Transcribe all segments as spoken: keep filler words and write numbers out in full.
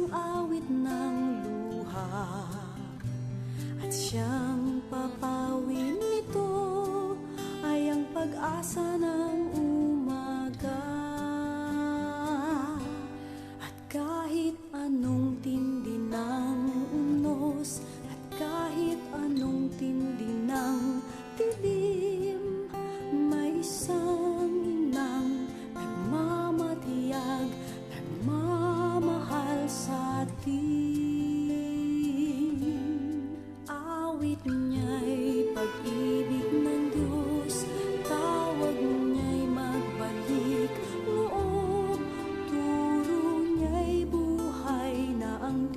Awit ng luha, at siyang papawi nito ay ang pag-asa ng umaga. At kahit anong tindi ng unos, at kahit anong tindi ng dilim, may isang inang nagmamatiyag, nagmamahal sa atin. Awit niya'y pag-ibig ng Diyos, tawag niya'y magbalik loob, turo niya'y buhay na ang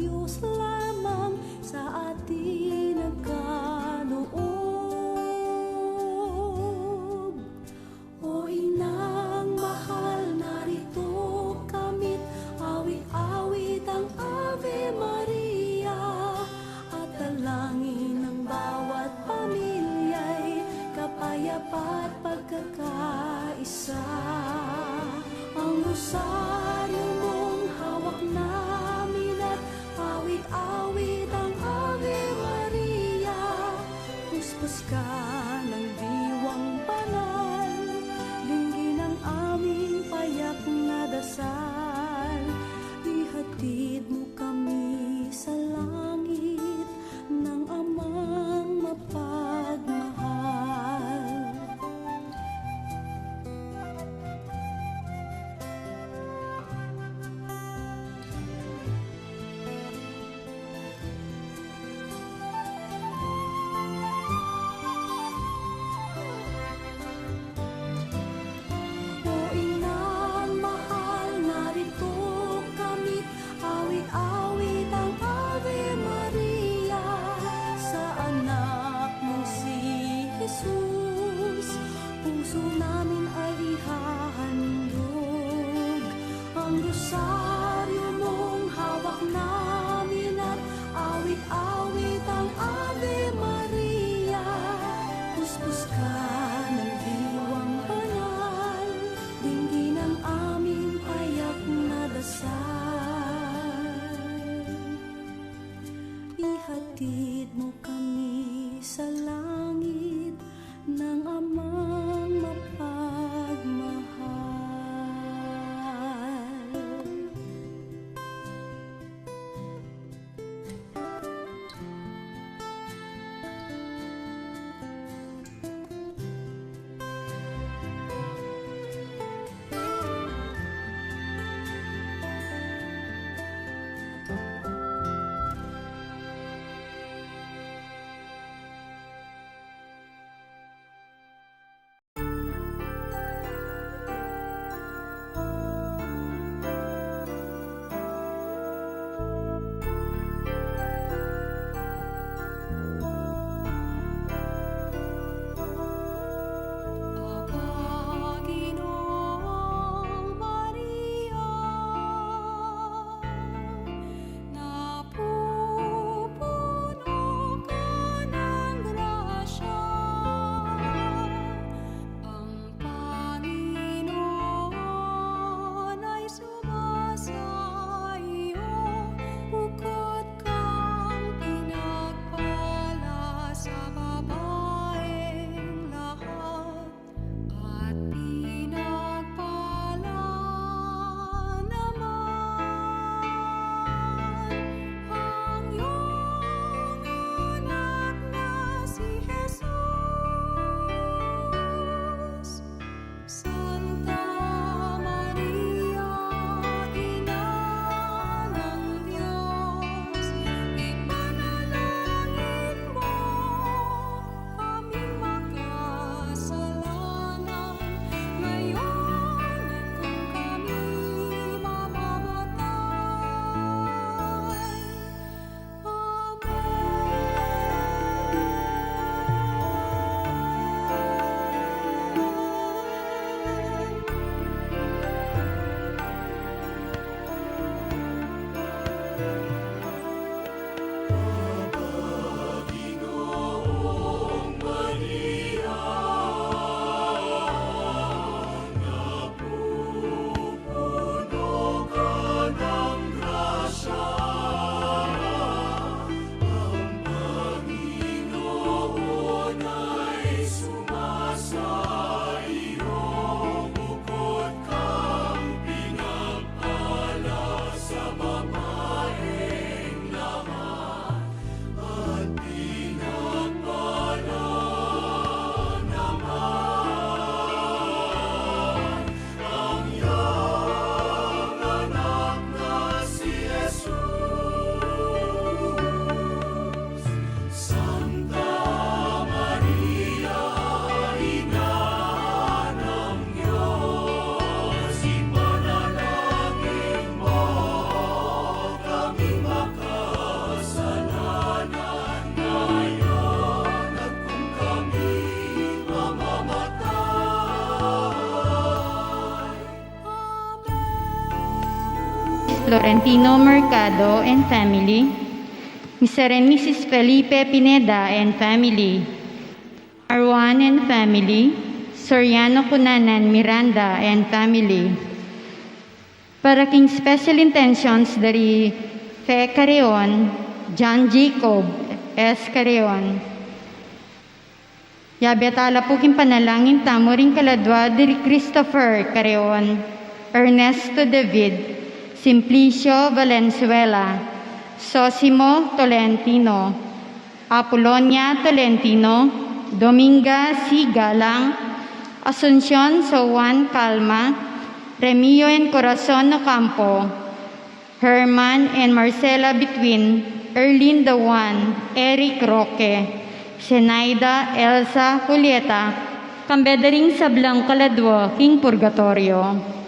Florentino Mercado and family, Mister and Missus Felipe Pineda and family, Arwan and family, Soriano Cunanan Miranda and family. Para king special intentions dari Fe Carreon, John Jacob S. Carreon. Yabe tala pu king panalangin tamu ring kaladwa dari Christopher Carreon, Ernesto David, Simplicio Valenzuela, Sosimo Tolentino, Apolonia Tolentino, Dominga C. Galang, Asuncion San Juan Calma, Remio and Corazon Ocampo, Herman and Marcela Between, Erlin Dawan, Eric Roque, Zenaida, Elsa, Julieta, kambe da ring sablang kaladwa king purgatorio.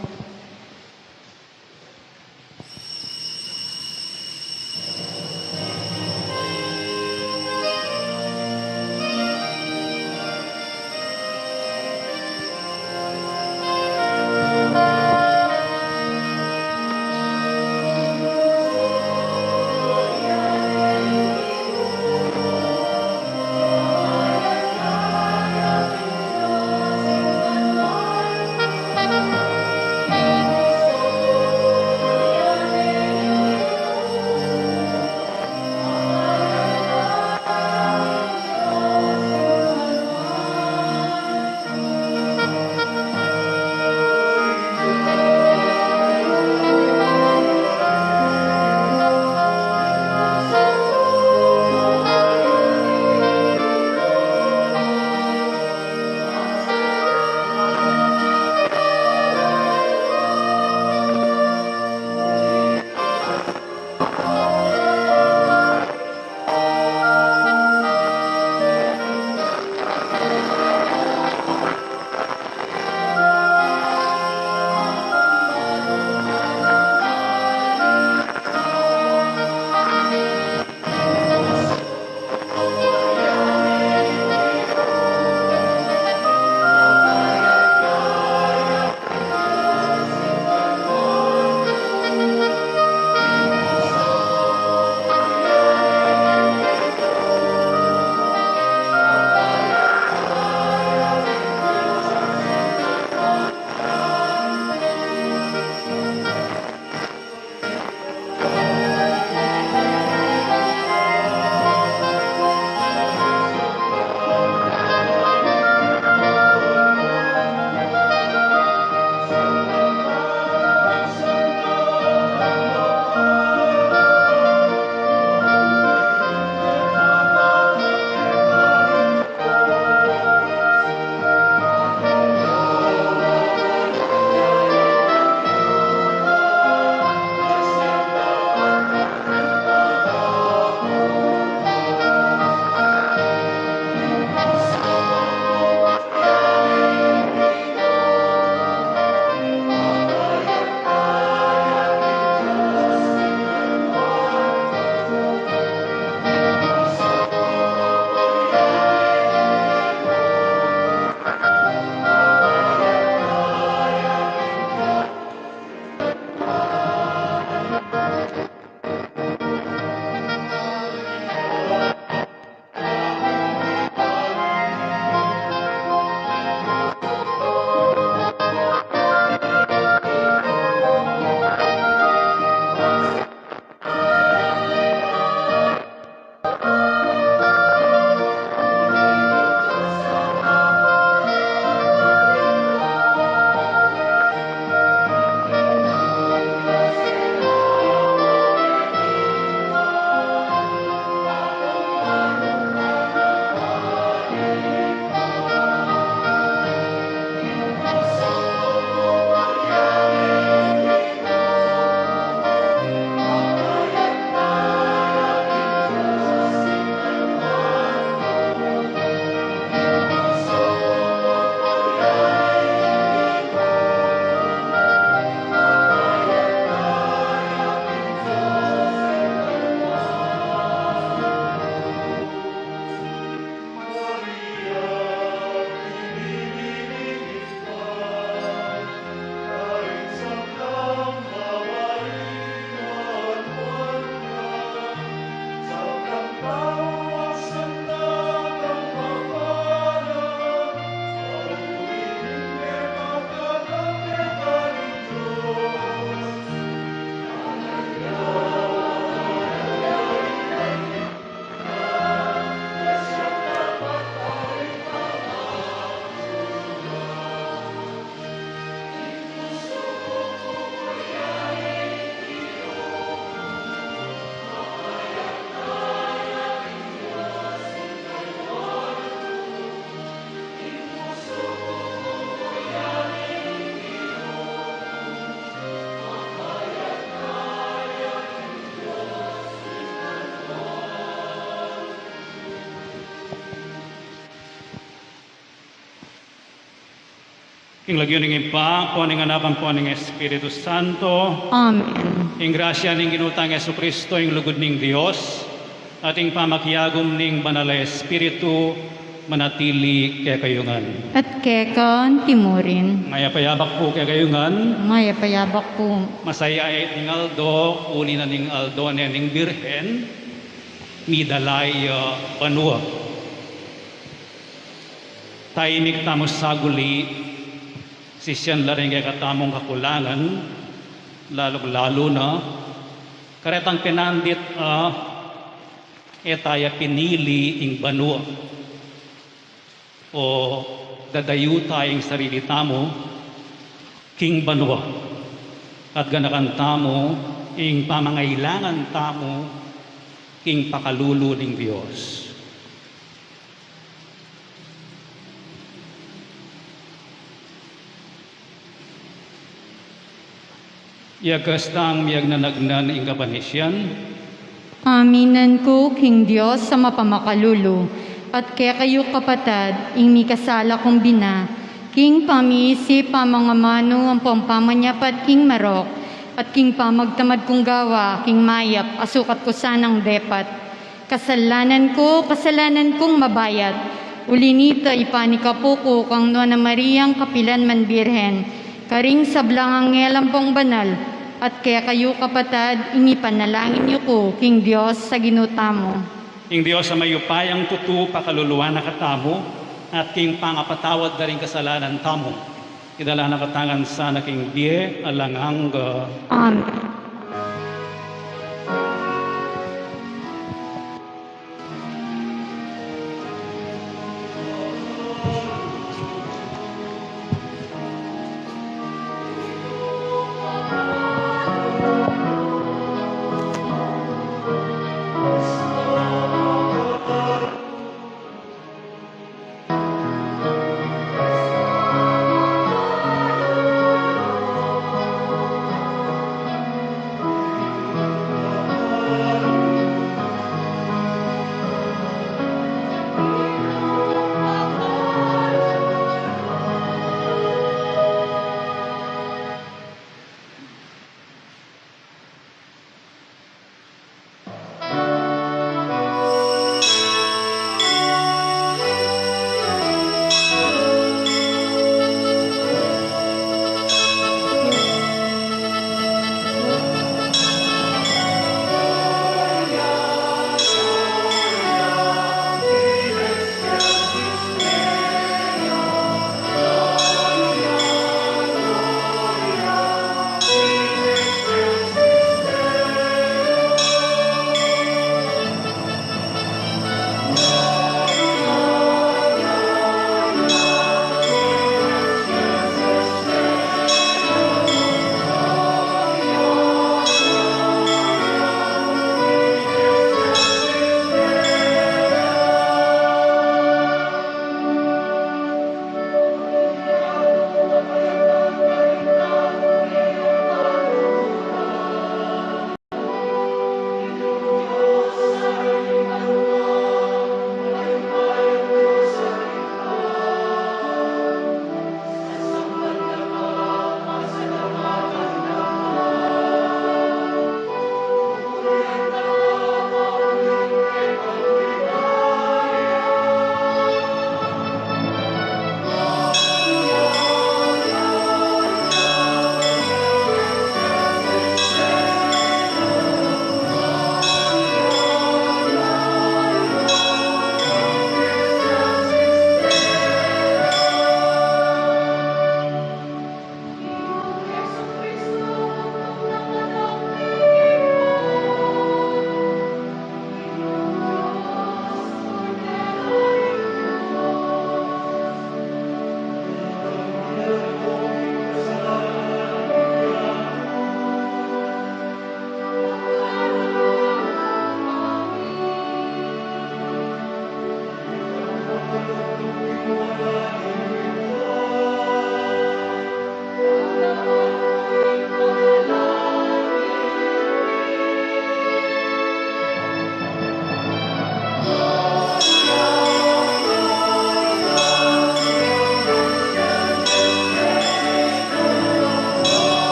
King lagyu ning Ibpa, ampo ning Anak, ampo ning Espiritu Santo. Amen. Ing grasya ning Ginu tang Jesucristo, ing lugud ning Dios, at ing pamakiagum ning Banal a Espiritu, manatili kekayu ngan. At keka antimurin. Mayap a yabak pu kekayu ngan. Mayap a yabak pu. Masayait ing aldo, uli na ning aldo ne ning Birhen, midala ya banua. Taimik tamu saguli, sisian la ring kekatamung kakulangan, lalung-lalu na, karetang pinandit a, e taya pinili ing banua. O dadayu ta ing sarili tamu king banua, at ganakan tamu ing pamangailangan tamu king pakalulu ning Dios. Iyakas tang miyagnanagnan ing kapanisian. Aminan ku king Dios a mapamakalulu, at kekayu kapatad, ing mikasala kung bina, king pamiisip, pamangamanu, ampong pamanyapat king marok, at king pamagtamad kung gawa king mayap, asukat ku sanang depat. Kasalanan ku, kasalanan kung mabayat. Uli nita, ipanikapu ku kang Nuan a Mariang kapilan man Birhen, karing sablang anghel ampong banal, at kekayu kapatad, ing ipanalangin yu ku king Dios a Ginu tamu. Ing Dios a mayupayang tutu pakaluluan na katamu, at king pangapatawad da ring kasalanan tamu, idala na katamu ngan sana king bie alang angga. Amen.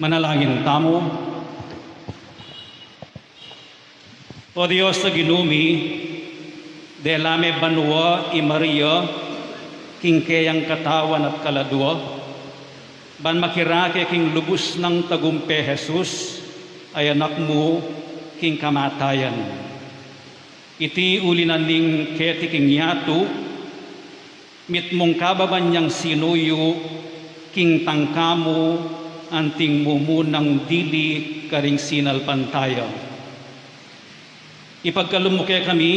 Manalangin tamu. O Dios a Ginu mi, dela me banua i Maria king keyang katawan at kaladua, ban makirake king lubus nang tagumpe Jesus, a Anak mu king kamatayan. Iti uli na ning keti king yatu, mitmung kababan yang sinuyu king tangka mu anting mumunang dili karing sinalpantaya. Ipagkalub mu kekami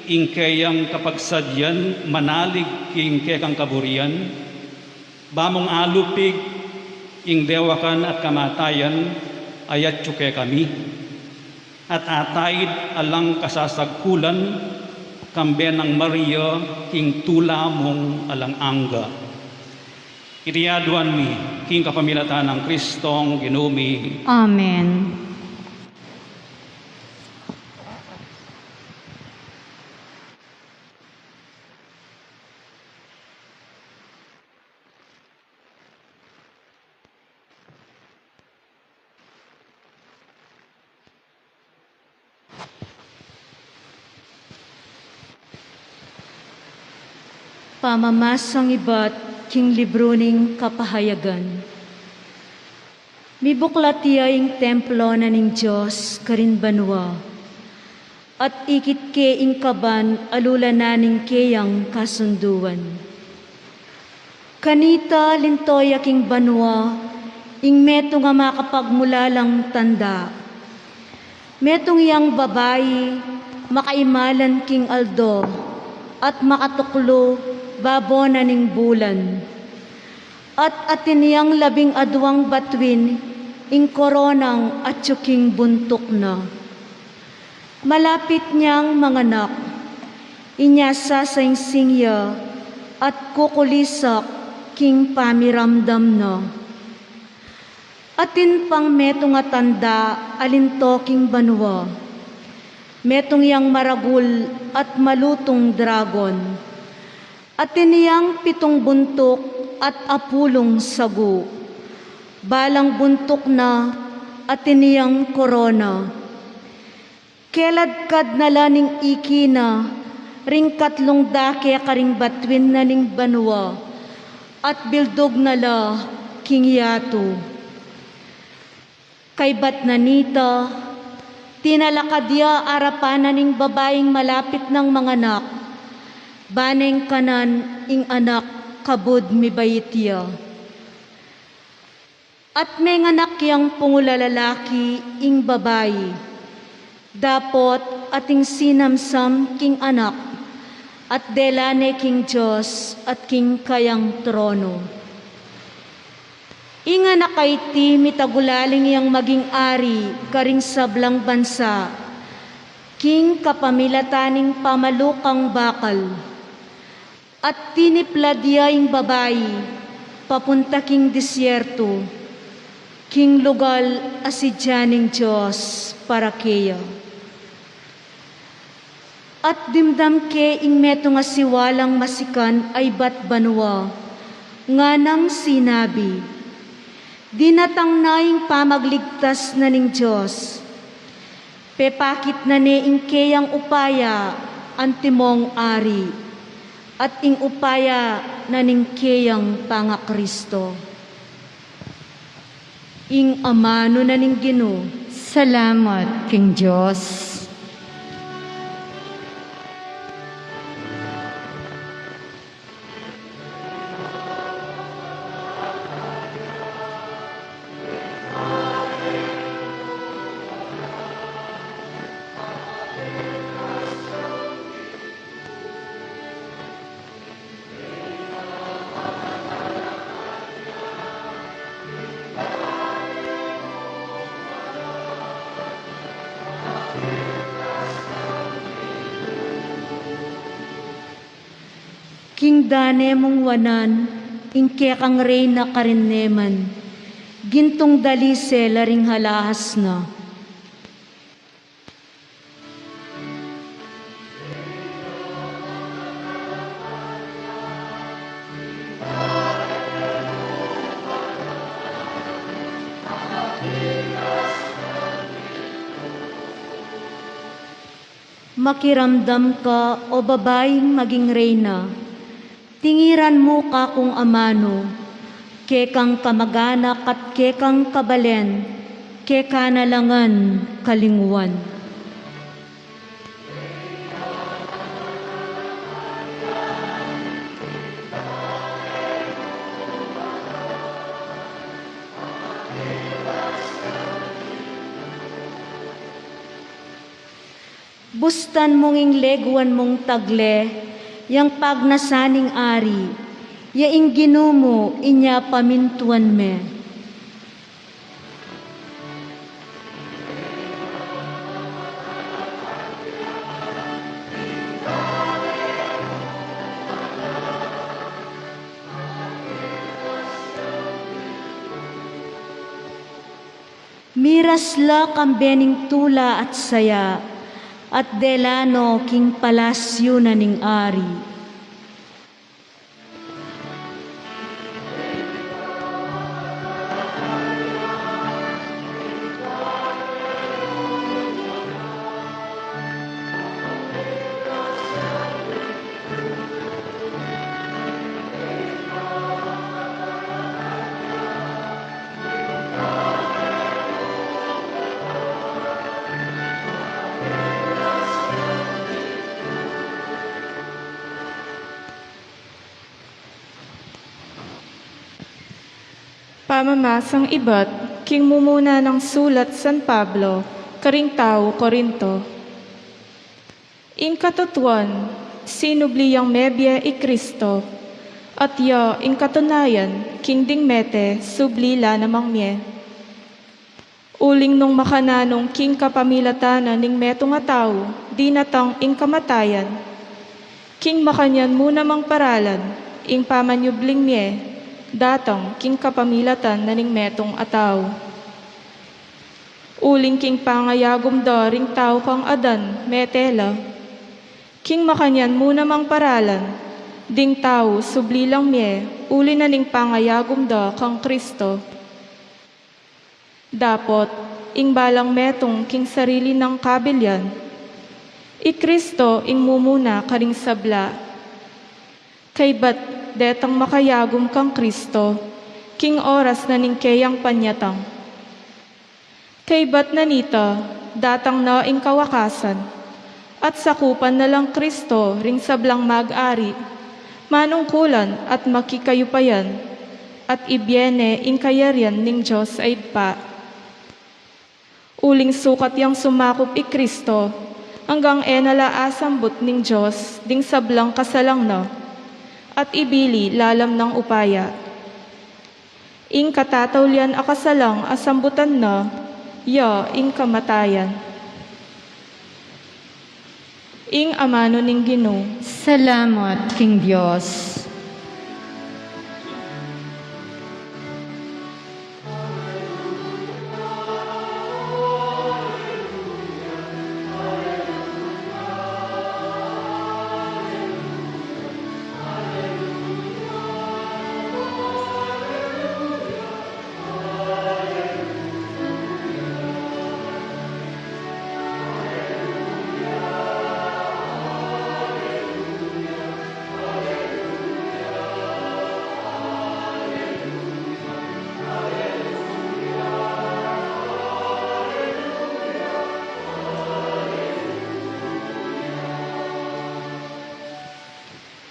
ing keyang kapagsadyan manalig king kekang kaburian, ba mung alupig ing dewakan at kamatayan a yatyu kekami, at ataid alang kasasagkulan, kambe nang Maria king tula mung alang angga. Iti aduan mi king kapamilatan nang Kristong Ginu mi. Amen. Pamamasang ibat king libru ning Kapahayagan. Mibuklat ya ing templo na ning Dios karin banua, at ikit ke ing kaban a lula na ning keyang kasunduan. Kanita linto ya king banua ing metung a makapagmulalang tanda. Metung yang babai makaimalan king aldo, at makatuklu babo na ning bulan. At atin yang labing aduang batuin ing koronang atyu king buntuk na. Malapit nyang manganak, inya sasaingsing ya at kukulisak king pamiramdam na. Atin pang metung a tanda a linto king banua. Metung yang maragul at malutung dragon. Atin yang pitung buntuk at apulung sagu. Balang buntuk na atin yang korona. Keladkad na la ning iki na ring katlung dake karing batuin na ning banua, at bildug na la king yatu. Kaybat na nita, tinalakad ya arapan na ning babaing malapit nang manganak, ba neng kanan ing anak kabud mibait ya. At menganak yang pungul a lalaki ing babai, dapot ating sinamsam king anak, at dela ne king Dios at king kayang trono. Ing anak a iti mitagulaling yang maging ari karing sablang bansa, king kapamilatan ning pamalukang bakal. At tiniplad ya ing babai papunta king disyerto, king lugal a sidya ning Dios para keya. At dimdam ke ing metung a siwalang masikan a ibat banua, nganang sinabi, "Dinatang na ing pamagligtas na ning Dios. Pepakit na ne ing keyang upaya antimong ari, at ing upaya na ning keyang pangakristo." Ing amanu na ning Ginu. Salamat king Dios. King dane mung wanan, ing kekang reyna karin ne man, gintung dalisel a ring halahas na. Makiramdam ka, o babaing maging reyna, tingiran mu kakung amanu, kekang kamaganak at kekang kabalen, keka na la ngan kalinguan. Bustan mung ing leguan mung tagle, yang pagnasan ning ari, ya ing Ginu mu inya pamintuan me. Miras la kambe ning tula at saya, at dela no king palasyu na ning ari. Pamamasang ibat king mumuna nang sulat San Pablo karing tau Corinto. Ing katutuan, sinubli yang mebie i Kristo, at ya ing katunayan, king ding mete, subli la namang mie. Uling nung makananu king kapamilatan na ning metung a tau, dinatang ing kamatayan, king makanyan mu namang paralan, ing pamanyubling mie, datang king kapamilatan na ning metung a tau. Uling king pangayagum da ring tau kang Adan, mete la. King makanyan mu namang paralan, ding tau subli lang mie, uli na ning pangayagum da kang Kristo. Dapot, ing balang metung king sarili nang kabilian, i Kristo ing mumuna karing sabla. Kaybat detang makayagum kang Kristo, king oras na ning keyang panyatang. Kaybat na nita, datang na ing kawakasan, at sakupan na lang Kristo ring sablang mag-ari, manungkulan at makikayupayan, at ibie ne ing kayarian ning Dios a Ibpa. Uling sukat yang sumakup i Kristo, anggang e na la asambut ning Dios ding sablang kasalang na, at ibili lalam nang upaya. Ing katataulian a kasalang a sambutan na, ya ing kamatayan. Ing amanu ning Ginu. Salamat king Dios.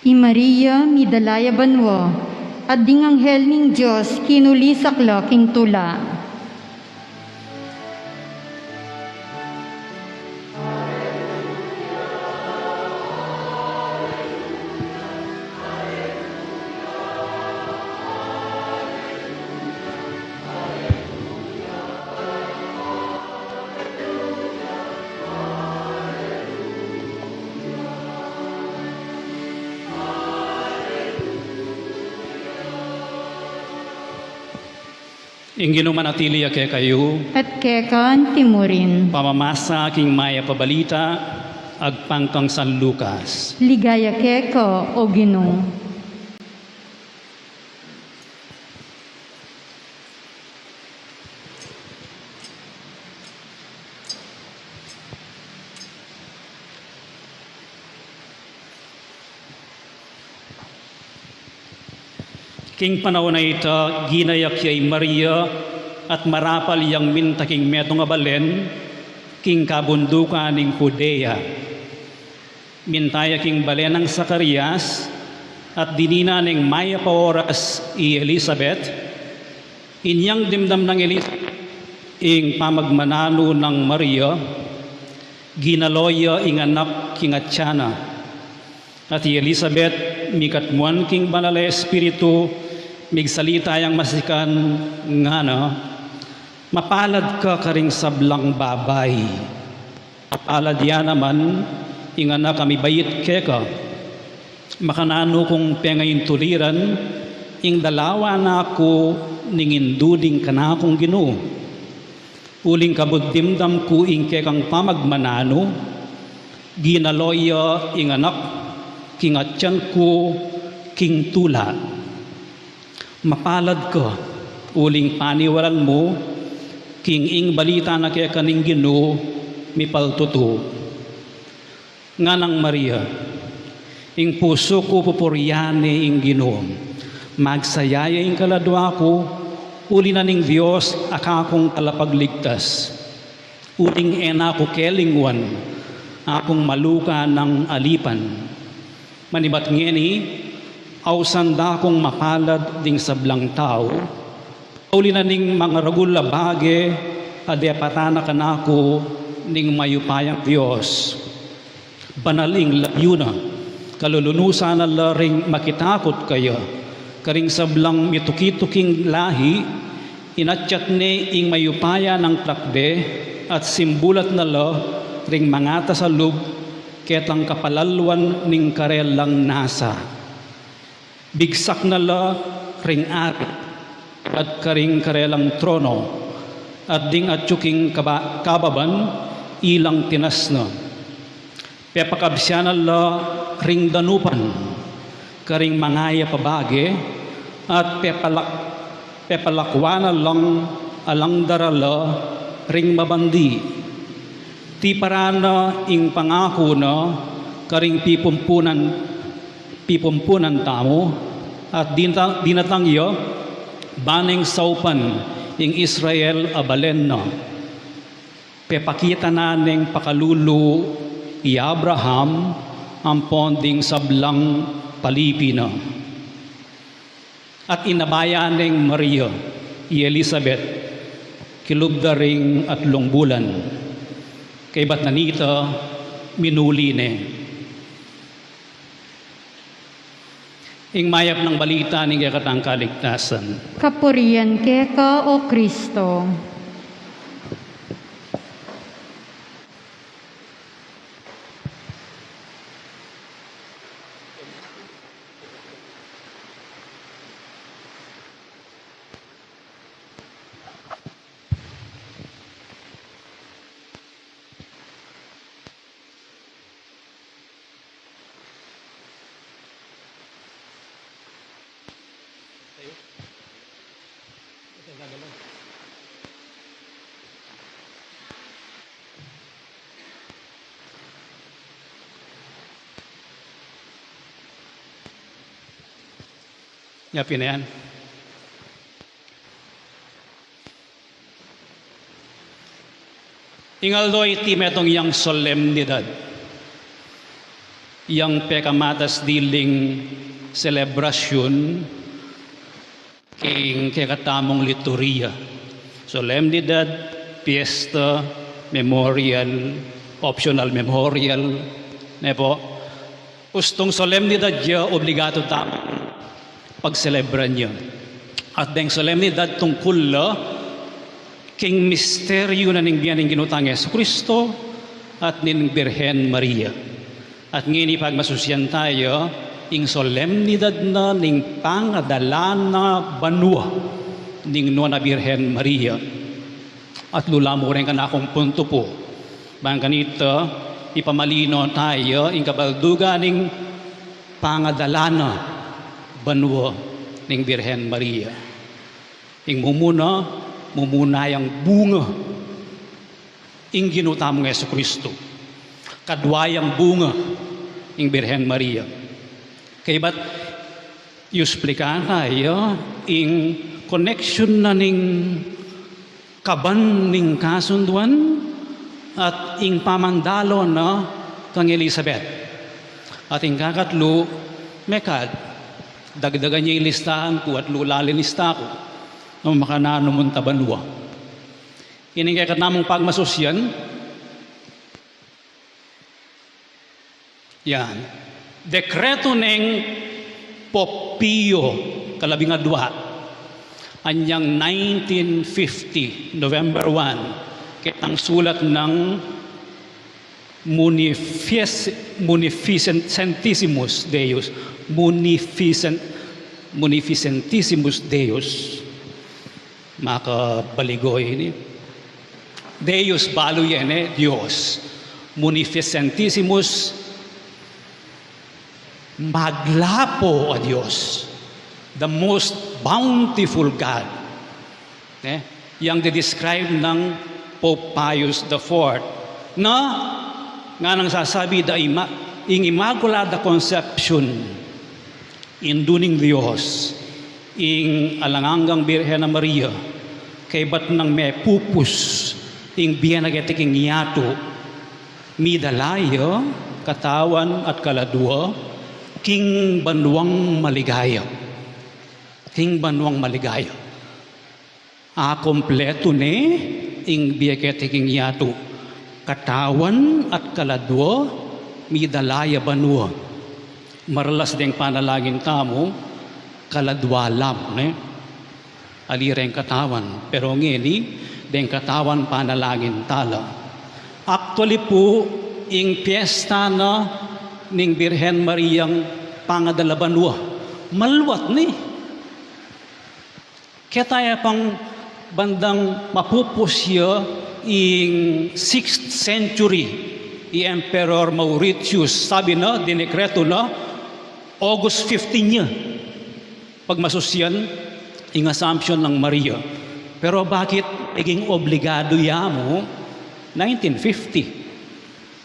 I Maria, midala ya banua, at ding anghel ning Dios kinulisak la king tula. Ing Ginu manatili ya kekayu. At keka anti mu rin. Pamamasa king Mayap a Balita agpang kang San Lucas. Ligaya keka, O Ginu. King panaun a ita, ginayak ya i Maria at marapal yang minta king metung a balen king kabundukan ning Judea. Minta ya king balen nang Zacarias, at dinina neng mayap a oras i Elisabet. Inyang dimdam nang Elisabet ing pamagmananu nang Maria, ginalo ya ing anak king atyan na. At i Elisabet, mikatmuan king Banal a Espiritu, migsalita yang masikan, ngana, "Mapalad ka karing sablang babai. Mapalad ya naman ing anak a mibait keka. Makananu kung pengaintuliran ing dalawa na ku ning indu ding kanakung Ginu? Uling kabud dimdam ku ing kekang pamagmananu, ginalo ya ing anak king atyan ku king tula. Mapalad ka, uling paniwalan mu king ing balita na keka ning Ginu mipaltutu." Nganang Maria, "Ing pusu ku pupurian ne ing Ginu. Magsaya ya ing kaladua ku, uli na ning Dios a kakung Talapagligtas. Uling e na ku kelingwan, akung maluka nang alipan. Manibat ngeni, ausan da kung mapalad ding sablang tau, uli na ning mangaragul a bage a depatan na kanaku ning mayupayang Dios. Banal ing layu na, kalulunusan na la ring makitakut kaya, karing sablang mituki-tuking lahi, inatyat ne ing mayupaya nang takbe, at simbulat na la ring mangatasalub ketang kapalalwan ning karelang nasa. Bigsak na la ring ari at karing karelang trono, at ding atyu king kaba-, kababan ilang tinas na. Pepakabsian na la ring danupan karing mangayap a bage, at pepalak-, pepalakwan na lang alang darala ring mabandi. Tiparan na ing pangaku na karing pipumpunan, pipumpunan tamu, at dinta-, dinatang ya, ban neng saupan ing Israel a balen na. Pepakita na neng pakalulu i Abraham ampon ding sablang palipi na." At inabayan neng Maria i Elisabet kilub da ring atlung bulan. Kaybat na nita, minuli ne. Ing mayap nang balita ning kekatang kaligtasan. Kapurian keka, O Kristo. Nya pin yan. Ing aldo iti metung yang solemnidad, yang pekamatas diling selebrasyun king kekatamung liturhiya. Solemnidad, piyesta, memorial, optional memorial, ne pu? Ustung solemnidad ya, obligado tamung pagselebran ya. At deng solemnidad tungkul la king misteryu na ning bie ning Ginu tang Jesucristo at ning Birhen Maria. At ngeni pagmasusian taya ing solemnidad na ning pangadala na banua ning Nuan a Birhen Maria. At lula mu reng kanakung puntu pu. Bang kanita, ipamalino taya ing kabaldugan ning pangadala na banua ning Birhen Maria. Ing mumuna, mumuna yang bunga ing Ginu tamung Jesucristo. Kadua yang bunga ing Birhen Maria. Kaybat Yu explica na ya ing connection na ning kaban ning kasunduan at ing pamandalo na kang Elizabeth. At ing kakatlu, mekad, dagdagan ya ing listahan ku at lulalinista ku nung makananu munta banua. Ining kekatamung pagmasusyan, yan. Dekretu neng Pope Pio kalabing adua, anyang nineteen fifty, November one, ketang sulat nang Munific-, Munificentissimus Deus, Munificent-, Munificentissimus Deus. Makabaligo ini. Deus balu ya ne, Dios. Munificentissimus, maglapo a Dios. The most bountiful God. Ne? Yang di-describe nang Pope Pius the fourth na nganang sasabi da ima-, ing Immaculada Concepcion, Indu ning Dios, ing alang anggang Birhen a Maria, kaybat nang mepupus ing bie na keti king yatu, midala ya katawan at kaladua king banuang maligaya. King banuang maligaya. Akumpletu ne ing bie keti king yatu, katawan at kaladua, midala ya banua. Maralas deng panalangin tamu, kaladua la mu, ne? Ali reng katawan, pero ngeni, deng katawan panalangin tala. Actually pu, ing piesta na ning Birhen Mariang pangadala banua, maluat ne. Keta ya pang bandang mapupus ya ing sixth century, i Emperor Mauritius, sabi na, dinekretu na, August fifteen ya pagmasusyan ing Assumption nang Maria. Pero bakit naging obligadu ya mu nineteen fifty?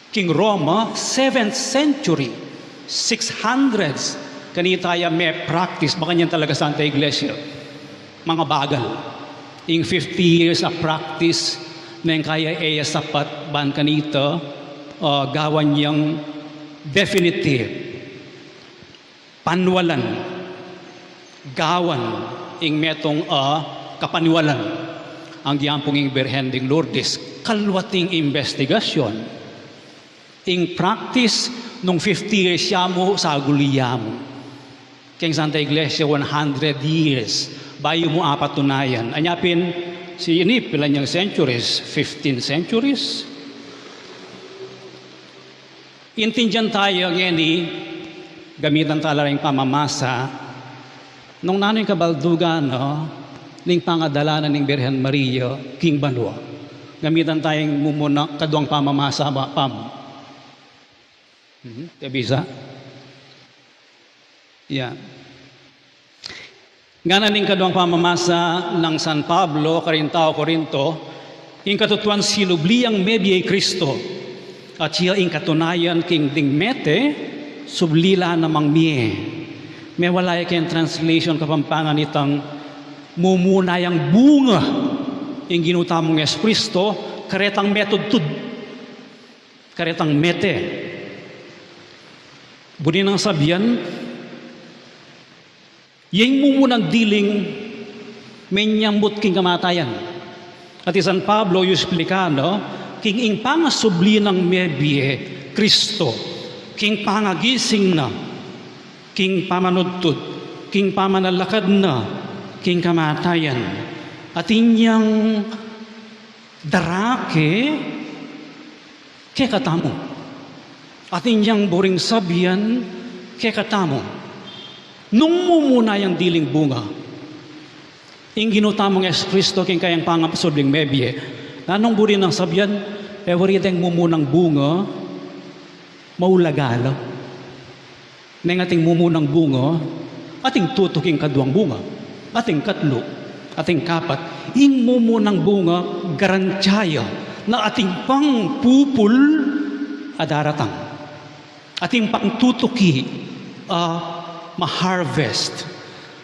King Roma, seventh century, six hundreds, kanita ya me-practice, makanyan talaga Santa Iglesia. Mangabagal. Ing fifty years a practice, neng kaya e ya sapat ban kanita, ah, gawan yang definitive. Panwalan, gawan ing metung a kapaniwalan. Agyang pung ing Birhen ding Lourdes, kaluat ing imbestigasyon. Ing practice nung fifty years ya mu, saguli ya mu. King Santa Iglesia, one hundred years bayu mu apatunayan. Anya pin, si ini, pilan yang centuries? Fifteen centuries? Intindian taya ngeni, gamitan tala ring pamamasa, nung nanu ing kabaldugan na ning pangadala na ning Birhen Maria king banua. Gamitan taya ing mumuna, kaduang pamamasa ba, pam. Mhm, te bisa? Ya. Ngana ning kaduang pamamasa nang San Pablo karing tau Corinto, ing katutuan sinubli yang mebie i Cristo, at ya ing katunayan king ding mete, subli la namang mie. Mewala ya keng translation Kapampangan itang mumuna yang bunga ing Ginu tamung Jesucristo, karetang metudtud, karetang mete. Buri nang sabian, ya ing mumunang diling menyambut king kamatayan. At i San Pablo, yu explica na, king ing pangasubli nang mebie Cristo, king pangagising na, king pamanudtud, king pamanalakad na king kamatayan. Atin yang darake kekatamu. Atin yang buring sabian kekatamu. Nung mumuna yang diling bunga ing Ginu tamung Jesucristo king kayang pangasubling mebie, nanung buri nang sabian? E wari deng mumunang bunga, maulaga la. Neng ating mumunang bunga, ating tutuking kaduang bunga, ating katlu, ating kapat. Ing mumunang bunga, garantiya na ating pang pupul a daratang. Ating pang tutuki a ma-harvest.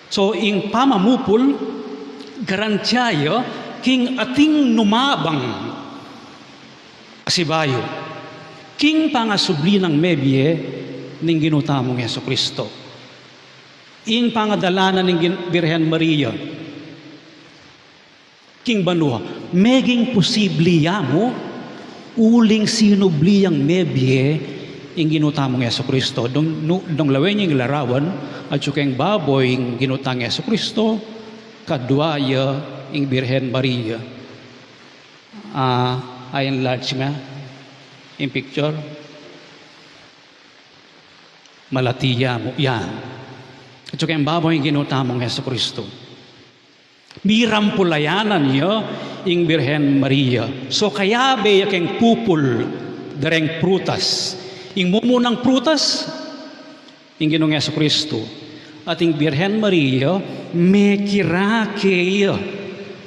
So, ing pamamupul, garantiya ya king ating numabang a sibayu king pangasubli nang mebie ning Ginu tamung Jesucristo. Ing pangadala na ning Gin-, Birhen Maria king banua, meging posible ya mu uling sinubli yang mebie ing Ginu tamung Jesucristo. Dong, nu-, dong lawen ya ing larawan, atyu keng babo ing Ginu tang Jesucristo, kadua ya ing Birhen Maria. Ah, i-enlarge me ing picture. Malati ya mu, yan. Atyu keng babo ing Ginu tamung Jesucristo. Mirampulayanan ya ing Birhen Maria. So, kayabe ya keng pupul dareng prutas. Ing mumunang prutas, ing Ginung Jesucristo. At ing Birhen Maria, mekirake ya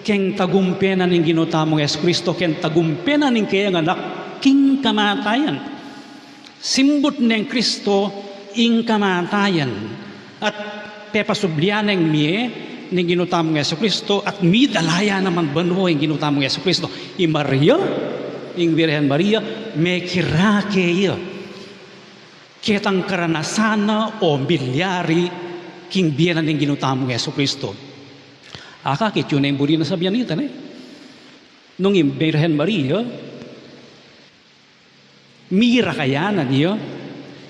keng tagumpe na ning Ginu tamung Jesucristo, keng tagumpe na ning keyang anak king kamatayan. Simbut neng Kristo ing kamatayan, at pepasublian neng mie ning Ginu tamung Jesucristo, at midala ya naman banua ing Ginu tamung Jesucristo. I Maria, ing Birhen Maria, mekirake ya ketang karanasan na o milyari king bie na ning Ginu tamung Jesucristo. Akakit yu na ing buri nang sabian nita, ne? Nung ing Birhen Maria, mirakayanan ya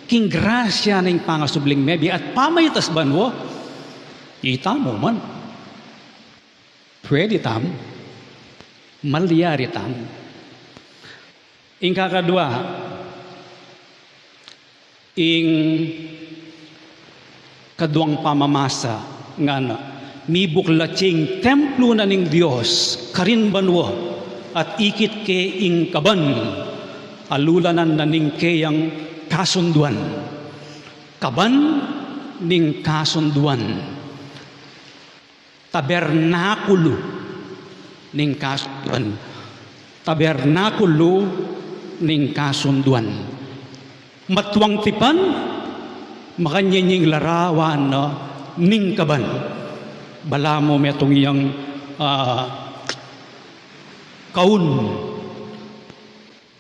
king grasya ning pangasubling mebie at pamaitas banua, itamu man. Pwede tamu. Malyari tamu. Ing kakadua, ing kaduang pamamasa ngana, mibuklat ya ing templo na ning Dios karin banua, at ikit ke ing kaban, alulanan na ning keyang kasunduan. Kaban ning kasunduan. Tabernakulu ning kasunduan. Tabernakulu ning kasunduan. Matuang tipan, makanyan ing larawan na ning kaban. Balamu metung yang, ah, kaun,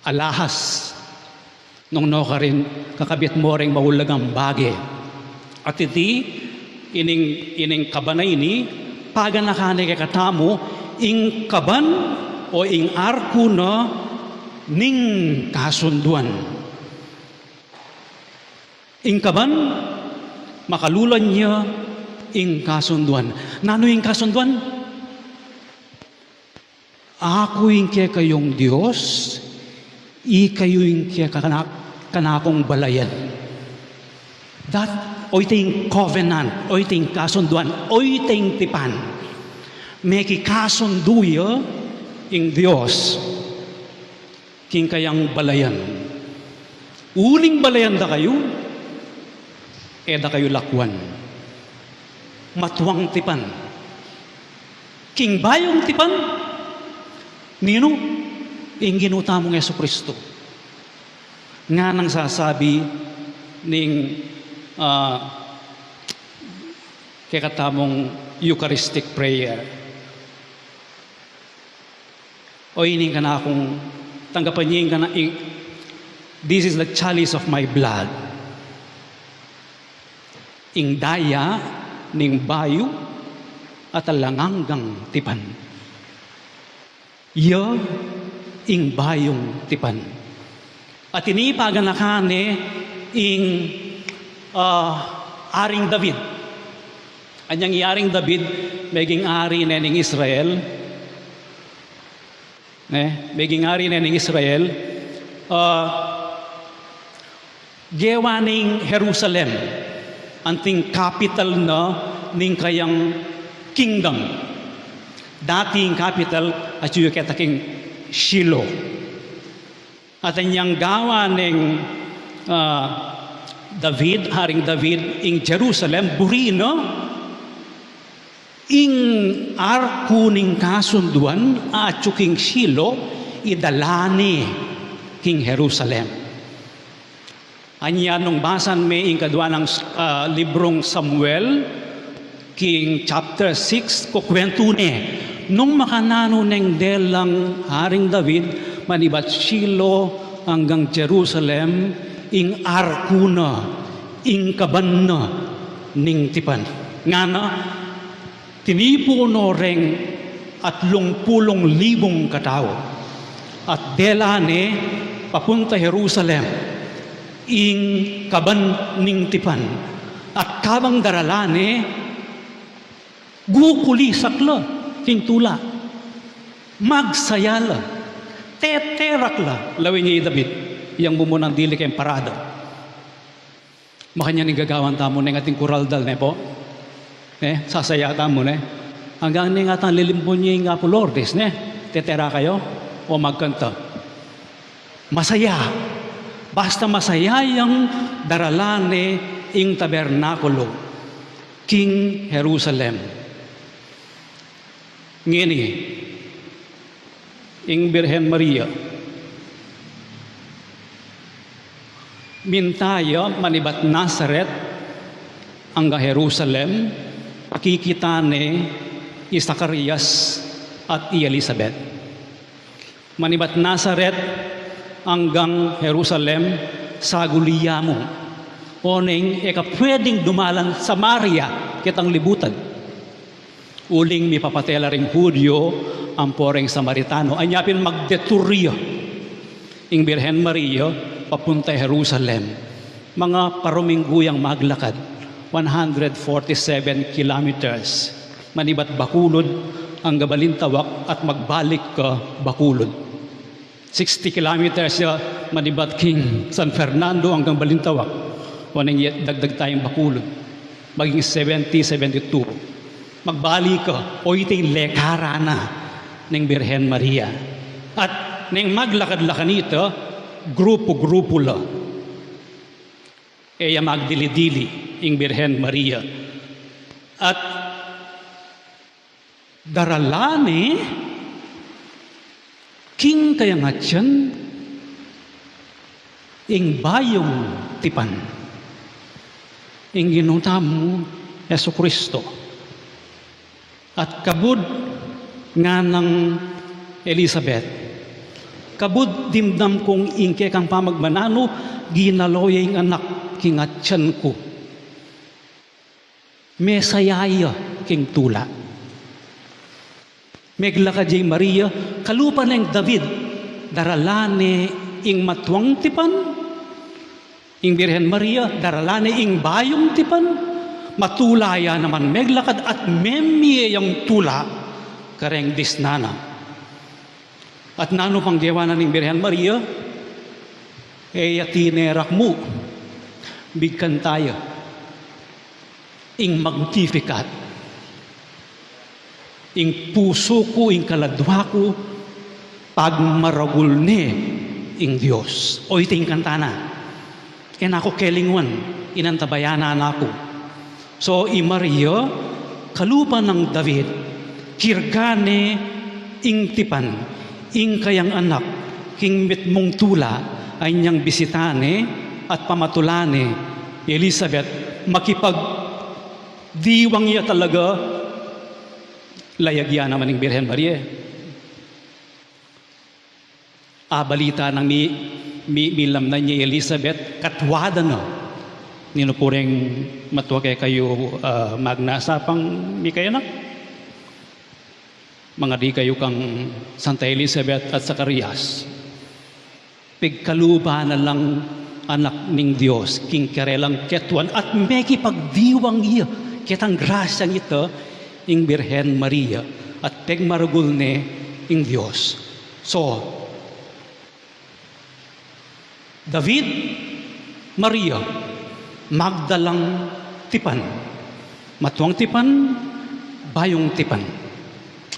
alahas, nung nukarin kakabit mo reng maulagang bage. At iti, ining, ining kaban a ini, paganakan ne kekatamu ing kaban o ing arku na ning kasunduan. Ing kaban, makalulan ya ing kasunduan. Nanu ing kasunduan? Aku ing kekayung Dios, ikayu ing kekana-, kanakung balayan. That, o ita ing covenant, o ita ing kasunduan, o ita ing tipan. Mekikasundu ya ing Dios king kayang balayan. Uling balayan da kayu, e da kayu lakuan. Matuang tipan. King bayung tipan, ninu? Ing Ginu tamung Jesucristo. Nganang sasabi ning, ah, kekatamung Eucharistic prayer. O ini ing kanakung, tanggapan ye ing kana-, ing, this is the chalice of my blood. Ing daya ning bayu at alang anggang tipan. Ya ing bayung tipan. At ini paganakan ne ing, ah, Aring David. Anyang i Aring David, meging ari ne ning Israel. Ne, meging ari ne ning Israel. Ah, gewa ne ing Jerusalem anting capital na ning kayang kingdom. Dati ing capital, atyu ya keta king Shiloh. At anyang gawa neng, ah, David, Haring David, ing Jerusalem, buri na ing arku ning kasunduan, atyu king Shiloh, idala ne king Jerusalem. Anya nung basan me ing kadua nang, ah, librung Samuel, King chapter six, kukuwentu ne nung makananu neng delang Haring David manibat Shilo anggang Jerusalem, ing arku na, ing kaban na ning tipan. Ngana, tinipu no reng atlung pulung libung katau, at dela ne papunta Jerusalem, ing kaban ning tipan, at kabang darala ne, gukulisak la king tula, magsaya la, teterak la, lawen ya i David, yang mumunang dili keng parada. Makanyan ing gagawan tamu neng ating kural dal, ne pu? Ne? Sasaya tamu, ne? Anggang neng atang lilimbun ya ing Apu Lourdes, ne? Tetera kayu o magkanta? Masaya. Basta masaya yang darala ne ing tabernakulu king Jerusalem. Ngeni, ing Birhen Maria, minta ya manibat Nazaret anggang Jerusalem, akikita ne i Zacarias at i Elizabeth. Manibat Nazaret anggang Jerusalem, saguli ya mu. Oneng e ka pwedeng dumalan Samaria, ketang libutan. Uling mipapate la ring Judio ampo reng Samaritano. Anya pin magdetour ya ing Birhen Maria papunta Jerusalem. Mga paruminggu yang maglakad, one hundred forty-seven kilometers. Manibat Bacolod anggang Balintawak at magbalik ka Bacolod. Sixty kilometers ya manibat king San Fernando anggang Balintawak. Oneng yet dagdag tayang Bacolod, maging seventy, seventy-two. Magbalik ka, o iti ing lekaran na ning Birhen Maria. At neng maglakad-lakad ita, grupu-grupu la. E ya magdili-dili ing Birhen Maria. At darala ne king kayang atian ing bayung tipan, ing Ginu tamung Jesucristo. At kabud nganang Elizabeth, kabud dimdam kung ing kekang pamagmananu, ginalo ya ing anak king atian ku. Mesaya ya king tula. Meglakad ya i Maria, kalupa neng David, darala ne ing matuang tipan. Ing Birhen Maria, darala ne ing bayung tipan. Matula ya naman meglakad at memie yang tula kareng disnan na. At nanu pang gewa na ning Birhen Maria? E ya tinerak mu, bigkan ta ya ing Magnificat. Ing pusu ku, ing kaladua ku, pagmaragul ne ing Dios. O iti ing kanta na. Kena ku kelingwan, inantabayanan na ku. So, i Maria, kalupa nang David, kirga ne ing tipan, ing kayang anak, king mitmung tula, inyang bisita ne, at pamatula ne i Elizabeth, makipagdiwang ya talaga, layag ya naman ing Birhen Maria. A, balita nang mi, mi, milamnan ya i Elizabeth, katwadan na. Ninu pu reng matua kekayu, ah, magnasapang mikayanak? Mangadi kayu kang Santa Elizabeth at Zacarias. Pigkalupa na lang anak ning Dios, king karelang ketuan, at mekipagdiwang ya ketang grasyang ita, ing Birhen Maria, at pegmaragul ne ing Dios. So, David, Maria, magdalang tipan. Matuang tipan, bayung tipan.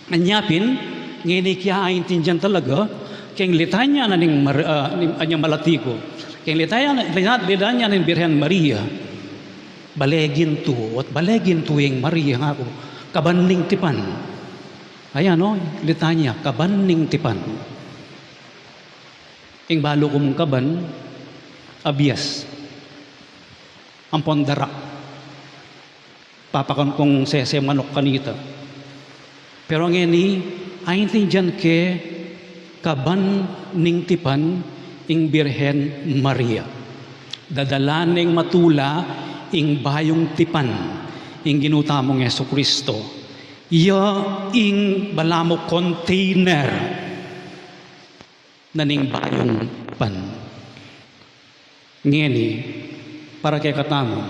Anya pin, ngeni kya aintindian talaga, keng litanya na ning Mar-, ah, ning, anya malati ku. Keng litanya, litanya, litanya ning Birhen Maria. Bale gintu, at bale gintu ing Maria nga ku, kaban ning tipan. Ayan, no? Litanya, kaban ning tipan. Ing balu kung kaban, abias. Ampon dara. Papakan kung sese manuk kanita. Pero ngeni, aintindian ke kaban ning tipan ing Birhen Maria. Dadala neng matula ing bayung tipan, ing Ginu tamung Jesucristo. Ya ing balamu container na ning bayung tipan. Ngeni, para kekatamu.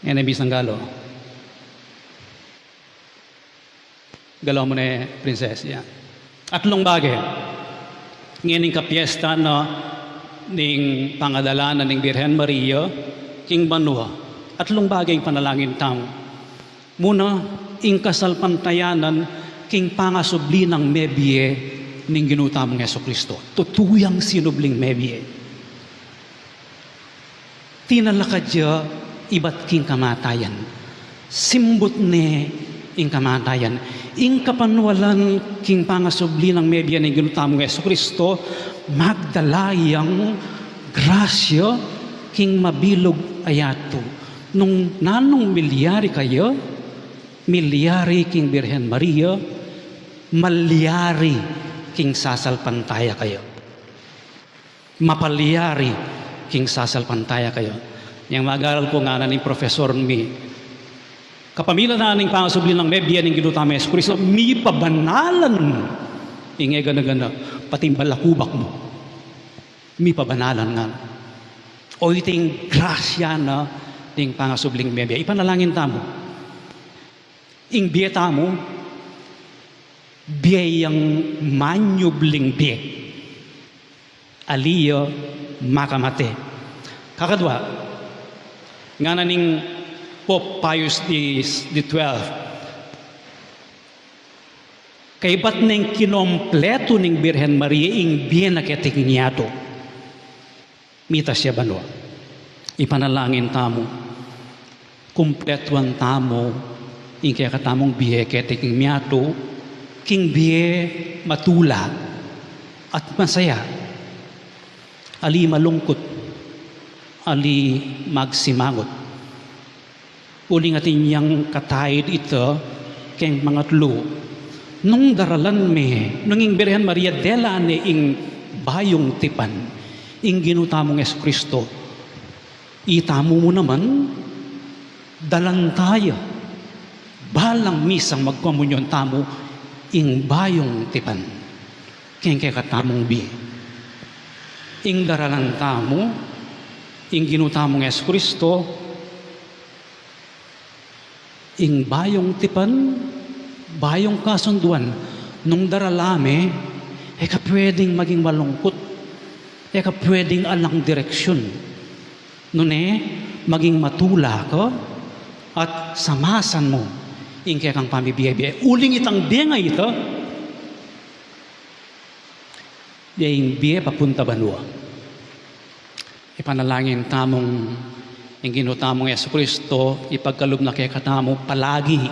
Ngeni, bisang galo. Galo mu ne, Princess, ya. Atlung bage. Ngeni ing kapiesta na ning pangadala na ning Birhen Maria king banua. Atlung bage ing panalangin tamu. Muna, ing kasalpantayanan king pangasubli nang mebie ning Ginu tamung Jesucristo. Tutu yang sinubling mebie. Tinalakad ya ibat king kamatayan. Simbut ne ing kamatayan. Ing kapanwalan king pangasubli nang mebie ning Ginu tamung Jesucristo, magdala yang grasya king mabilug a yatu. Nung nanung milyari kaya, milyari king Birhen Maria, malyari king sasalpantaya kaya. Mapalyari king sasalpantaya kaya. Yang mag-aral ku, ngana ning profesor mi, kapamilatan ning pangasubli nang mebie ning Ginu tamung Jesucristo, mipabanalan ing e gana-gana, pati ing balakubak mu. Mipabanalan, ngana. O, iti ing grasya na ning pangasubling mebie. Ipanalangin tamu. Ing bie tamu, bie yang manyubling bie. Ali ya makamate. Kakadwa, ngana ning Pope Pius the, the twelfth, kaybat neng kinompletu ning Birhen Maria ing bie na keti king yatu. Mitas ya banua. Ipanalangin tamu, kumpletuan tamu ing kekatamung bie keti king yatu, king bie matula at masaya. Ali malungkut, ali magsimangut. Uling atin yang kataid ita keng mangatlu. Nung daralan me, nung ing Birhen Maria dela ne ing bayung tipan, ing Ginu tamung Jesucristo, itamu mu naman, dalan taya. Balang misang magkomunyon tamu ing bayung tipan keng kekatamung bie. Ing daralan tamu, ing Ginu tamung Jesucristo, ing bayung tipan, bayung kasunduan, nung darala me, e ka pwedeng maging malungkut, e ka pwedeng alang direksyun. Nune, maging matula ka at samasan mu ing kekang pamibie-bie. Uling itang bie a ita, ya ing bie papunta banua. Ipanalangin tamung ing Ginu tamung Jesucristo ipagkalub na kekatamu palagi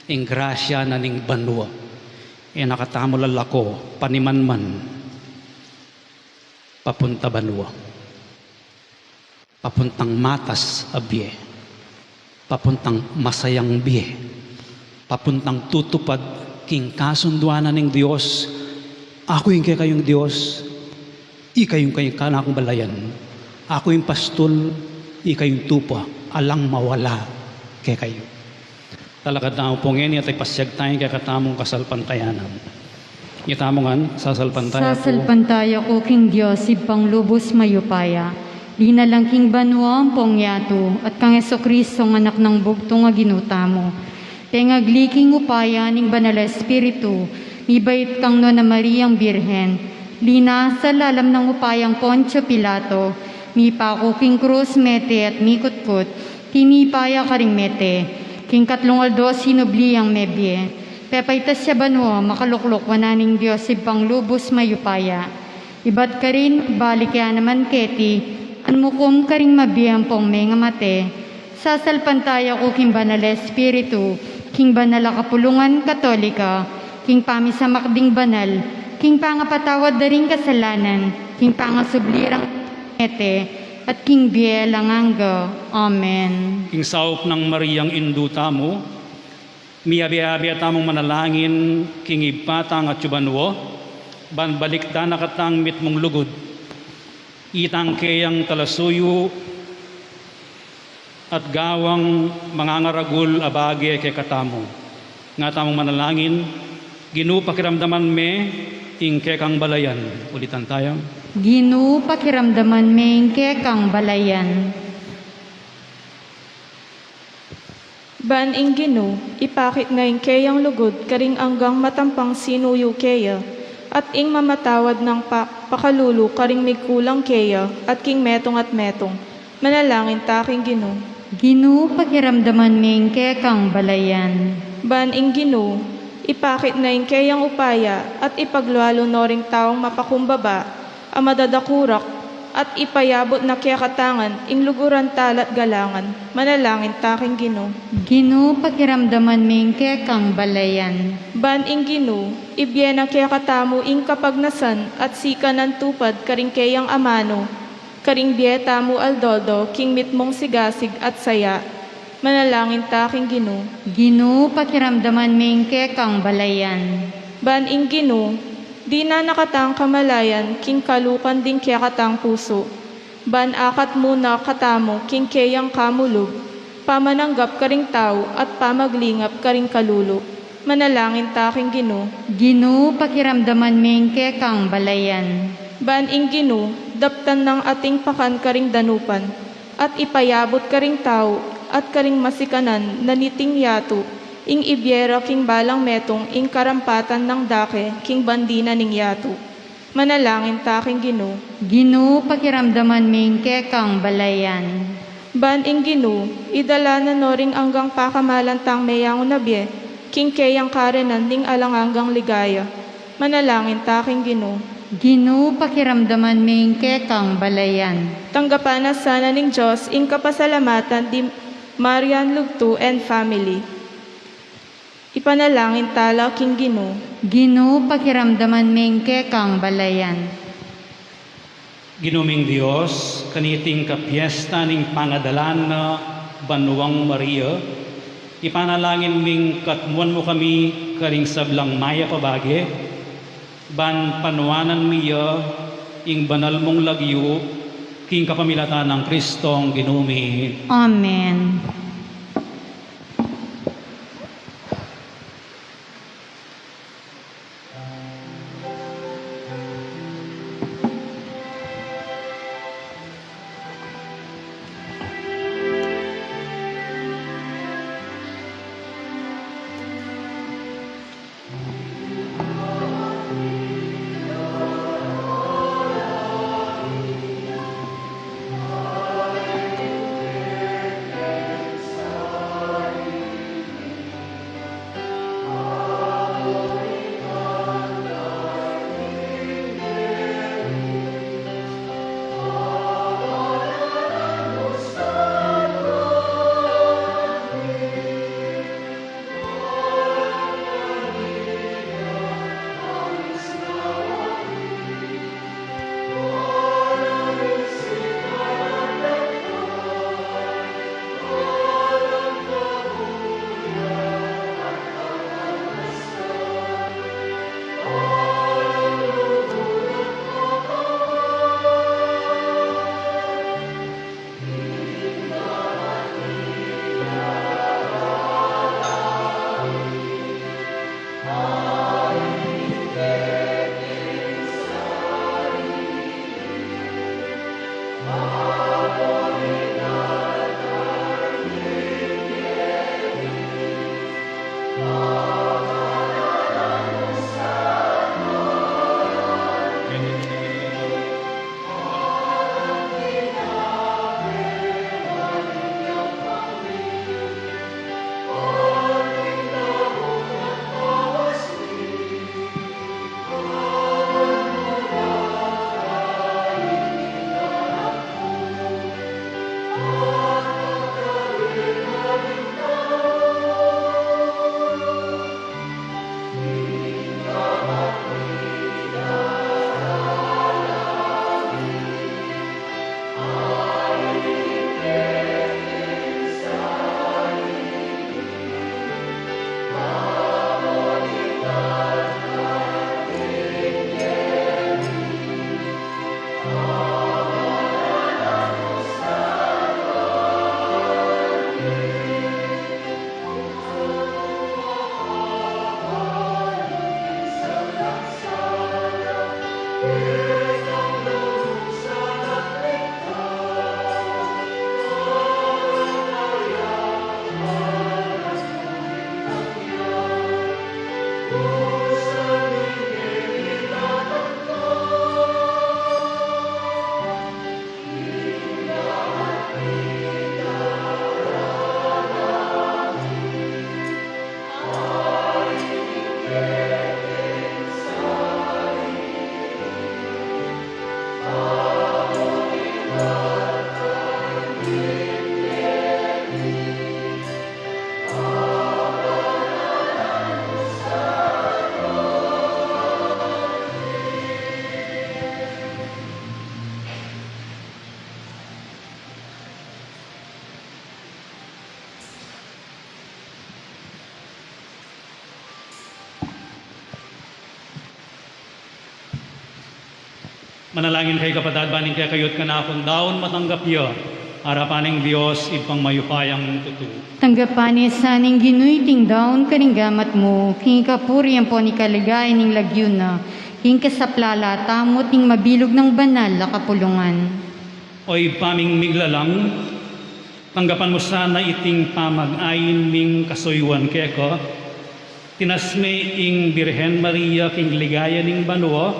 ing grasya na ning banua. E na katamu lalako panimanman papunta banua. Papuntang matas a bie, papuntang masayang bie, papuntang tutupad king kasunduan na ning Dios. Aku ing kekayung Dios, ikayu ing kekayung balayan. Aku ing pastul, ikayu ing tupa, alang mawala kekayu. Talakad tamu pu ngeni at ipasiag taya ing kekatamung kasalpantayanan. Itamu ngan, sasalpantaya ku. Sasalpantaya ku king Dios, Ibpang lubus mayupaya, linalang king banua ampong yatu, at kang Jesucristo, anak nang bugtung a Ginu tamu. Pengagli king upaya ning Banal a Espiritu, mibait kang nuan a Mariang Birhen, linasa lalam nang upayang Poncio Pilato, mipaku king krus, mete at mikutkut, tinipa ya karing mete, king katlung aldo sinubli yang mebie, pepaitas ya banua, makalukluk wanan ning Dios Ibpang lubus mayupaya. Ibat karin, balik ya naman keti, at mukum karing mabie ampong mengamate. Sasalpantaya ku king Banal a Espiritu, king banal a kapulungan Katolika, king pamisamak ding banal, king pangapatawad da ring kasalanan, king pangasubli rang mete, at king bie alang angga. Amen. King saup nang Mariang Indu tamu, miyabe-abe tamung manalangin king Ibpa tang atsu banua, ban balikdan na katang mitmung lugud. Itang keyang talasuyu at gawang mangangaragul a bage kekatamu. Nga tamung manalangin, Ginu, pakiramdaman me ing kekang balayan. Ulitan taya. Ginu, pakiramdaman me ing kekang balayan. Ban ing Ginu, ipakit na ing keyang lugud karing anggang matampang sinuyu keya, at ing mamatawad nang pa-, pakalulu karing migkulang keya, at king metung at metung. Manalangin ta king Ginu. Ginu, pakiramdaman me ing kekang balayan. Ban ing Ginu, ipakit na ing keyang upaya, at ipaglualu no ring taung mapakumbaba, a madadakurak, at ipayabut na kekatang ing luguran tala't galangan. Manalangin ta king Ginu. Ginu, pakiramdaman me ing kekang balayan. Ban ing Ginu, ibie na kekatamu ing kapagnasan at sikanan tupad karing keyang amanu, karing bie tamu aldo-aldo king mitmung sigasig at saya. Manalangin ta king Ginu. Ginu, pakiramdaman me ing kekang balayan. Ban ing Ginu, dinan na katang kamalayan king kalukan ding kekatang pusu. Ban akat mu na katamu king keyang kamulub, pamananggap karing tau at pamaglingap karing kalulu. Manalangin ta king Ginu. Ginu, pakiramdaman me ing kekang balayan. Ban ing Ginu, daptan nang ating pakan karing danupan, at ipayabut karing tau, at karing masikanan na niting yatu, ing ibie ra king balang metung ing karampatan nang dake king bandi na ning yatu. Manalangin ta king Ginu. Ginu, pakiramdaman me ing kekang balayan. Ban ing Ginu, idala na no ring anggang pakamalan tang meyangu na bie, king keyang karenan ning alang anggang ligaya. Manalangin ta king Ginu. Ginu, pakiramdaman me ing kekang balayan. Tanggapan na sana ning Dios ing kapasalamatan di Marian Lugtu and family. Ipanalangin tala king Ginu. Ginu, pakiramdaman me ing kekang balayan. Ginu ming Dios, kaniting kapiesta ning pangadalan na Banuang Maria, ipanalangin ming katmuan mu kami karing sablang mayap a bage, ban panuanan mi ya ing banal mung lagyu, king kapamilatan nang Kristong Ginu mi. Amen. Manalangin kayu, kapatad, ban ing kekayu't kanakung daun matanggap ya arapan ning Dios, Ibpang mayupayang tutu. Tanggapan na sa ning Ginu iting daun karing gamat mu, king kapurian ampon king kaligayan ning lagyu na, king kasaplalan tamu at ning mabilug nang banal a kapulungan. O Ibpa ming miglalang, tanggapan mu sana iting pamag-ain ming kasuyuan keka. Tinas me ing Birhen Maria king ligaya ning banua,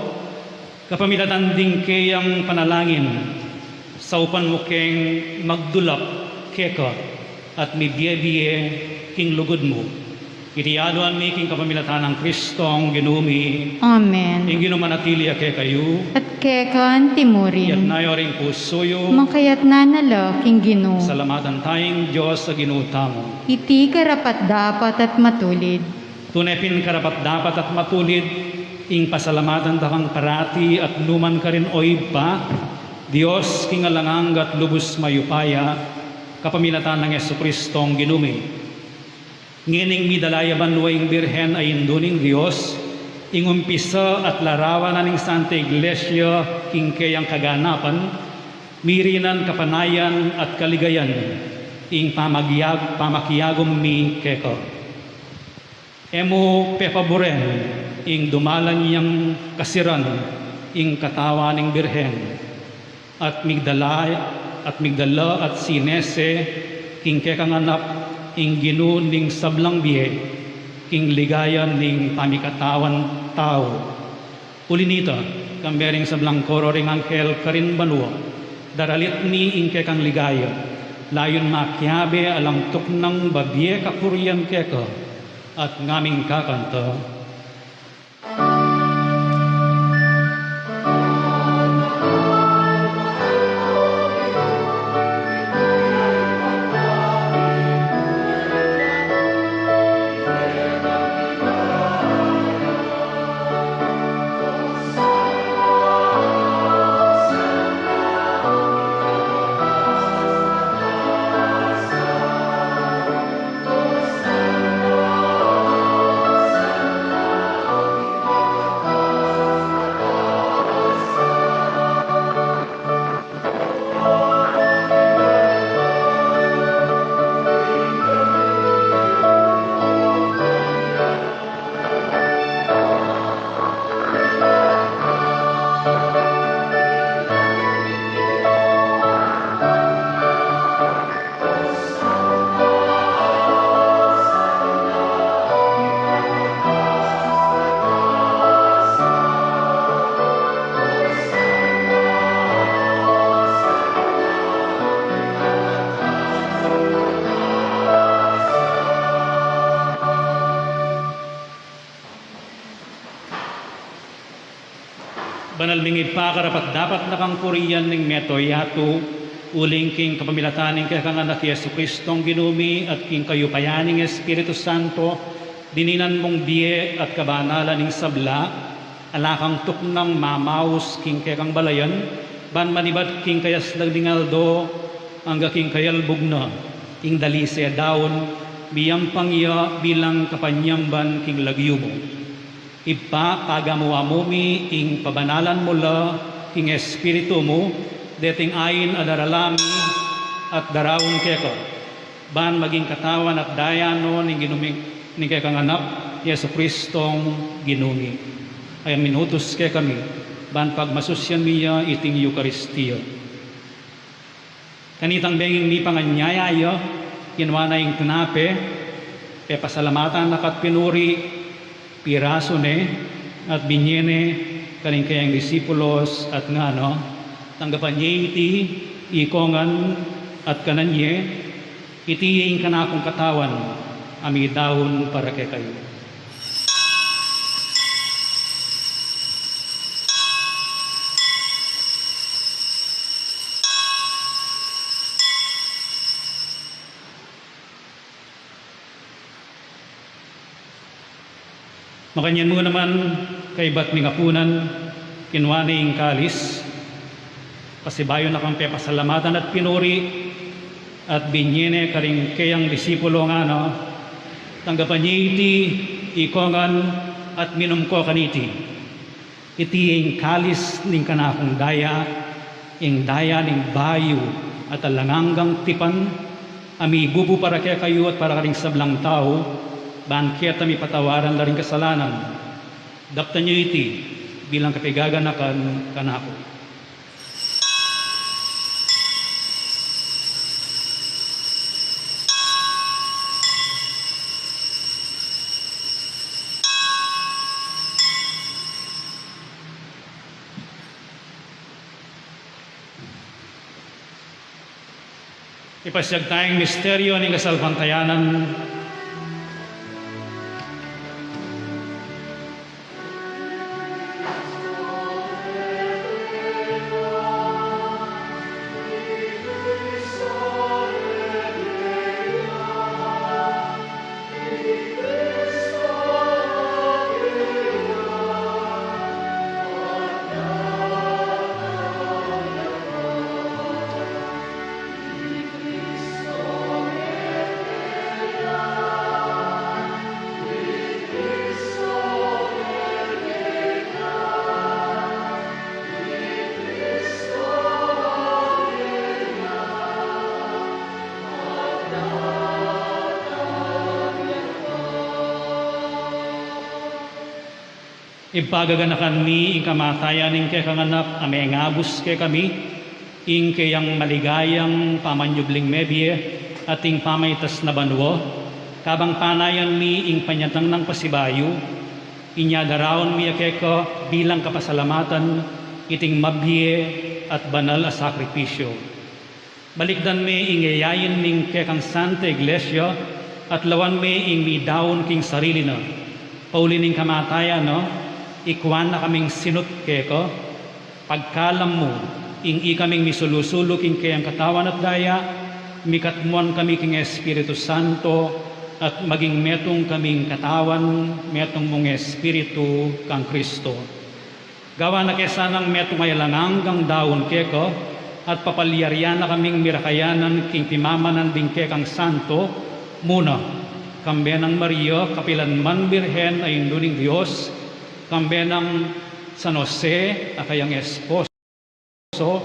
kapamilatan ding keyang panalangin, saupan mu keng magdulap keka at mibie-bie king lugud mu. Iti aduan mi king kapamilatan nang Kristong Ginu mi. Amen. Ing Ginu manatili ya kekayu. At keka antimurin. Itas yu ring pusu yu. Makaitas na la king Ginu. Salamatan taya ing Dios a Ginu tamu. Iti karapat-dapat at matulid. Tune pin karapat-dapat at matulid ing pasalamatan da kang parati at nukarin man, o Ibpa, Dios king alang angga at lubus mayupaya, kapamilatan nang Jesucristong Ginu mi. Ngening midala ya banua ing Birhen a Indu ning Dios, ing umpisa at larawan na ning Santa Iglesia king keyang kaganapan, mirinan kapanayan at kaligayan ing pamakiag-, pamakiagum mi keka. E mu pepaburen ing dumalan yang kasiran ing katawan ning Birhen, at migdala, at migdala at sinese king kekang anak ing Ginu ning sablang bie, king ligaya ning pamikatawan tau. Uli nita, kambe ring sablang koro ring anghel karin banua, daralit mi ing kekang ligaya, layun makiabe alang tuknang babie kapurian keka, at ngaming kakanta. Banal ming Ibpa, karapat-dapat na kang purian ning mabilug a yatu, uling king kapamilatan ning kekang Anak Jesucristong Ginu mi at king kayupayan ning Espiritu Santo, dininan mung bie at kabanalan ing sabla, ala kang tuknang mamaus king kekang balayan, ban manibat king kayaslag ning aldo, angga king kayalbug na, ing dalise daun, miyampang ya bilang kapanyamban king lagyu mu. Ibpa, pagamu-amu mi ing pabanalan mu la king Espiritu mu, deting ain a darala mi at daraun keka, ban maging katawan at daya no ning Ginu mi, ning kekang Anak, Jesucristong Ginu mi. A yang minutus kekami, ban pagmasusyan mi ya iting Eukaristia. Kanitang benging mipanganyaya ya, kinua na ing tinape, pepasalamatan na ka't pinuri, pirasu ne, at binie ne karing kayang disipulos, at ngana, tanggapan ye iti, ikongan, at kanan ye, iti ing kanakung katawan, a midaun para kekayu. Makanyan mu naman, kaybat ning apunan, kinua ne ing kalis, pasibayu na kang pepasalamatan at pinuri, at binie ne karing kayang disipulo ngana, tanggapan ye iti, ikongan, at minum ko kaniti. Iti ing kalis ning kanakung daya, ing daya ning bayu at alang anggang tipan, a mibubu para kekayu at para karing sablang tau, ban keta mipatawaran la ring kasalanan. Daptan yu iti bilang kapaganakan kanaku. Ipasiag taya ing misteryo ning kasalpantayanan. Ipagaganakan mi ing kamatayan ning kekang Anak a mengabus kekami, ing keyang maligayang pamanyubling mebie at ing pamaitas na banua, kabang panayan mi ing panyatang nang pasibayu, inya daraun mi ya keka bilang kapasalamatan iting mabie at banal a sakripisyu. Balikdan me ing yayain ning kekang Santa Iglesia at lawan me ing midaun king sarili na. Pauli ning kamatayan na, ikuan na kaming sinut keka. Pagkalam mu, ing ikaming misulu-sulu king keyang katawan at daya, mikatmuan kami king Espiritu Santo, at maging metung kaming katawan, metung mung Espiritu kang Kristo. Gawan na ke sanang metung a alang anggang daun keka, at papalyarian na kaming mirakayanan king pimamanan ding kekang santo, muna, kambe nang Maria, kapilan man Birhen a Indu ning Dios, kambe nang San Jose a kayang esposo,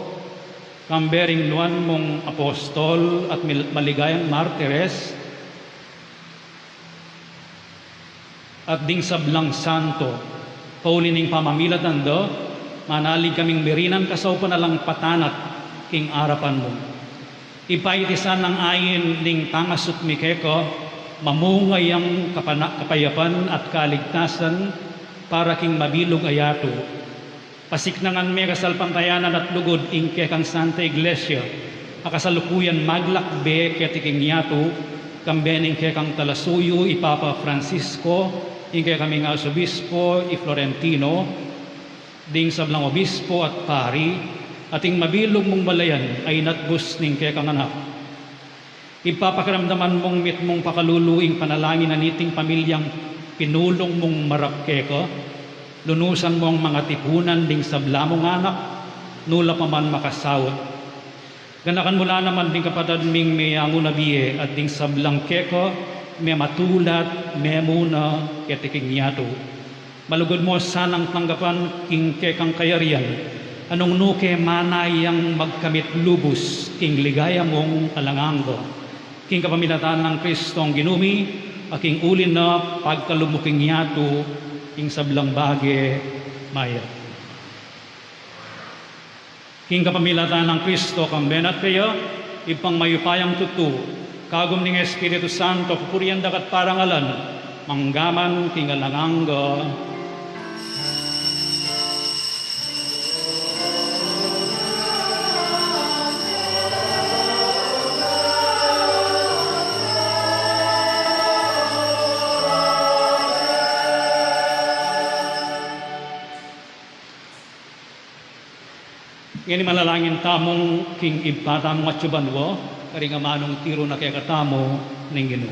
kambe ring nuan mung apostol at mil-, maligayang martires, at ding sablang santo, pauli ning pamamilatan da, manalig kaming mirinan kasaupan alang patanat king arapan mu. Ipaitisan nang ain ning pangasut mi keka, mamunga yang kapana-, kapayapan at kaligtasan para king mabilug a yatu. Pasiknangan me kasalpantayanan at lugud ing kekang Santa Iglesia, a kasalukuyan maglakbe keti king yatu, kambe ning kekang talasuyu i Papa Francisco, ing kekaming Arsobispo i Florentino, ding sablang obispo at pari, at ing mabilug mung balayan a inatbus ning kekang Anak. Ipapakiramdaman mung mitmung pakalulu ing panalangin na niting pamilyang pinulung mung marap keka, lunusan mung mangatipunan ding sabla mung anak, nu la pa man makasaut. Ganakan mu la naman ding kapatad ming menganguna bie at ding sablang keka mematulat, memuna keti king yatu. Malugud mu sanang tanggapan king kekang kayarian, a nung nu ke manayang magkamit lubus king ligaya mung alang angga. King kapamilatan nang Kristong Ginu mi, a king uli na pagkalub mu king yatu, king sablang bage mayap. King kapamilatan nang Kristo, kambe na at keya, Ibpang mayupayang tutu, kagum ning Espiritu Santo, pupurian da ka at parangalan, mangga man king alang angga. Ngeni manalangin tamu king Ibpa tamu a atsu banua, karing amanung tiru na kekatamu ning Ginu.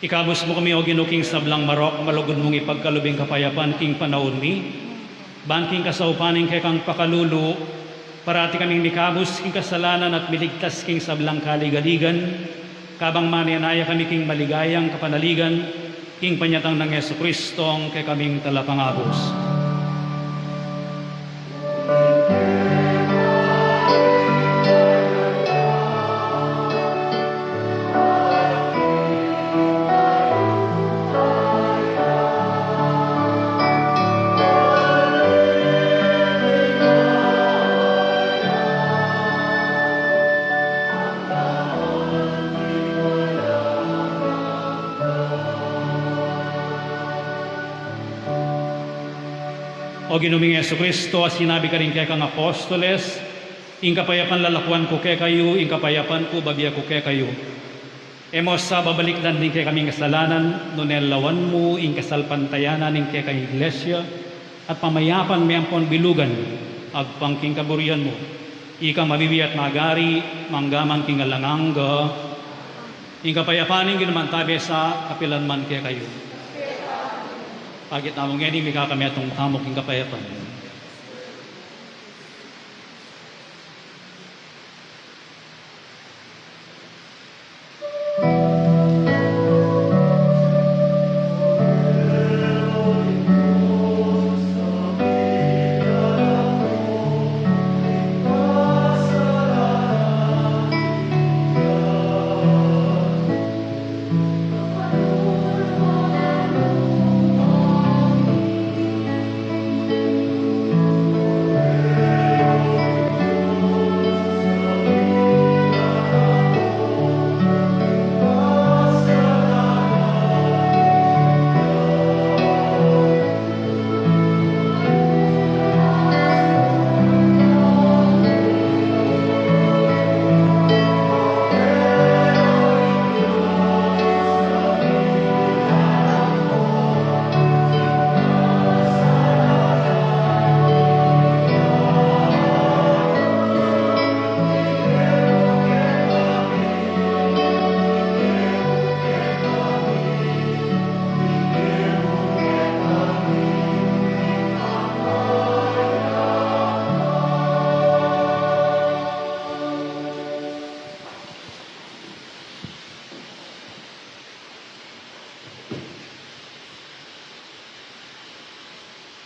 Ikabus mu kami, O Ginu, king sablang marok, malugud mung ipagkalub ing kapayapan king panaun mi. Ban king kasaupan ning kekang pakalulu, parati kaming mikabus king kasalanan at miligtas king sablang kaligaligan, kabang manenaya kami king maligayang kapanaligan, king panyatang nang Jesucristong kekaming Talapangabus. O Ginu ming Jesucristo, a sinabi karing kekang apostoles, "Ing kapayapan lalakuan ku kekayu, ing kapayapan ku babie ku kekayu." E mu sa babalikdan ding kekaming kasalanan, nune lawan mu ing kasalpantayanan ning kekang Iglesia, at pamayapan me ampon bilugan, agpang king kaburian mu. Ika mabibie at magari, mangga man king alang angga. Ing kapayapan ning Ginu mantabe sa kapilan man kekayu. Pagit namu ngeni, mika kami at tumupamuk king kapayapan.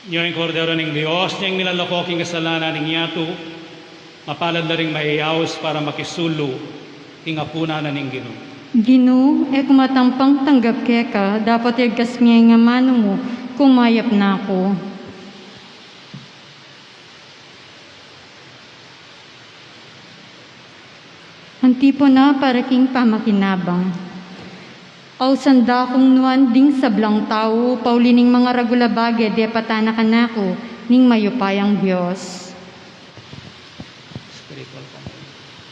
Nyo ing Kordero ning Dios, nyo ing milalako king kasalanan ning yatu. Mapalad la ring mayayaus para makisulu king apunan na ning Ginu. Ginu, e ku matampang tanggap keka, dapot iagkas me ing amanu mu, kumayap na ku. Antipona para king pamakinabang. Ausan da kung nuan ding sablang tau, pauli ning mangaragul a bage depatan na kanaku ning mayupayang Dios. Spiritual communion.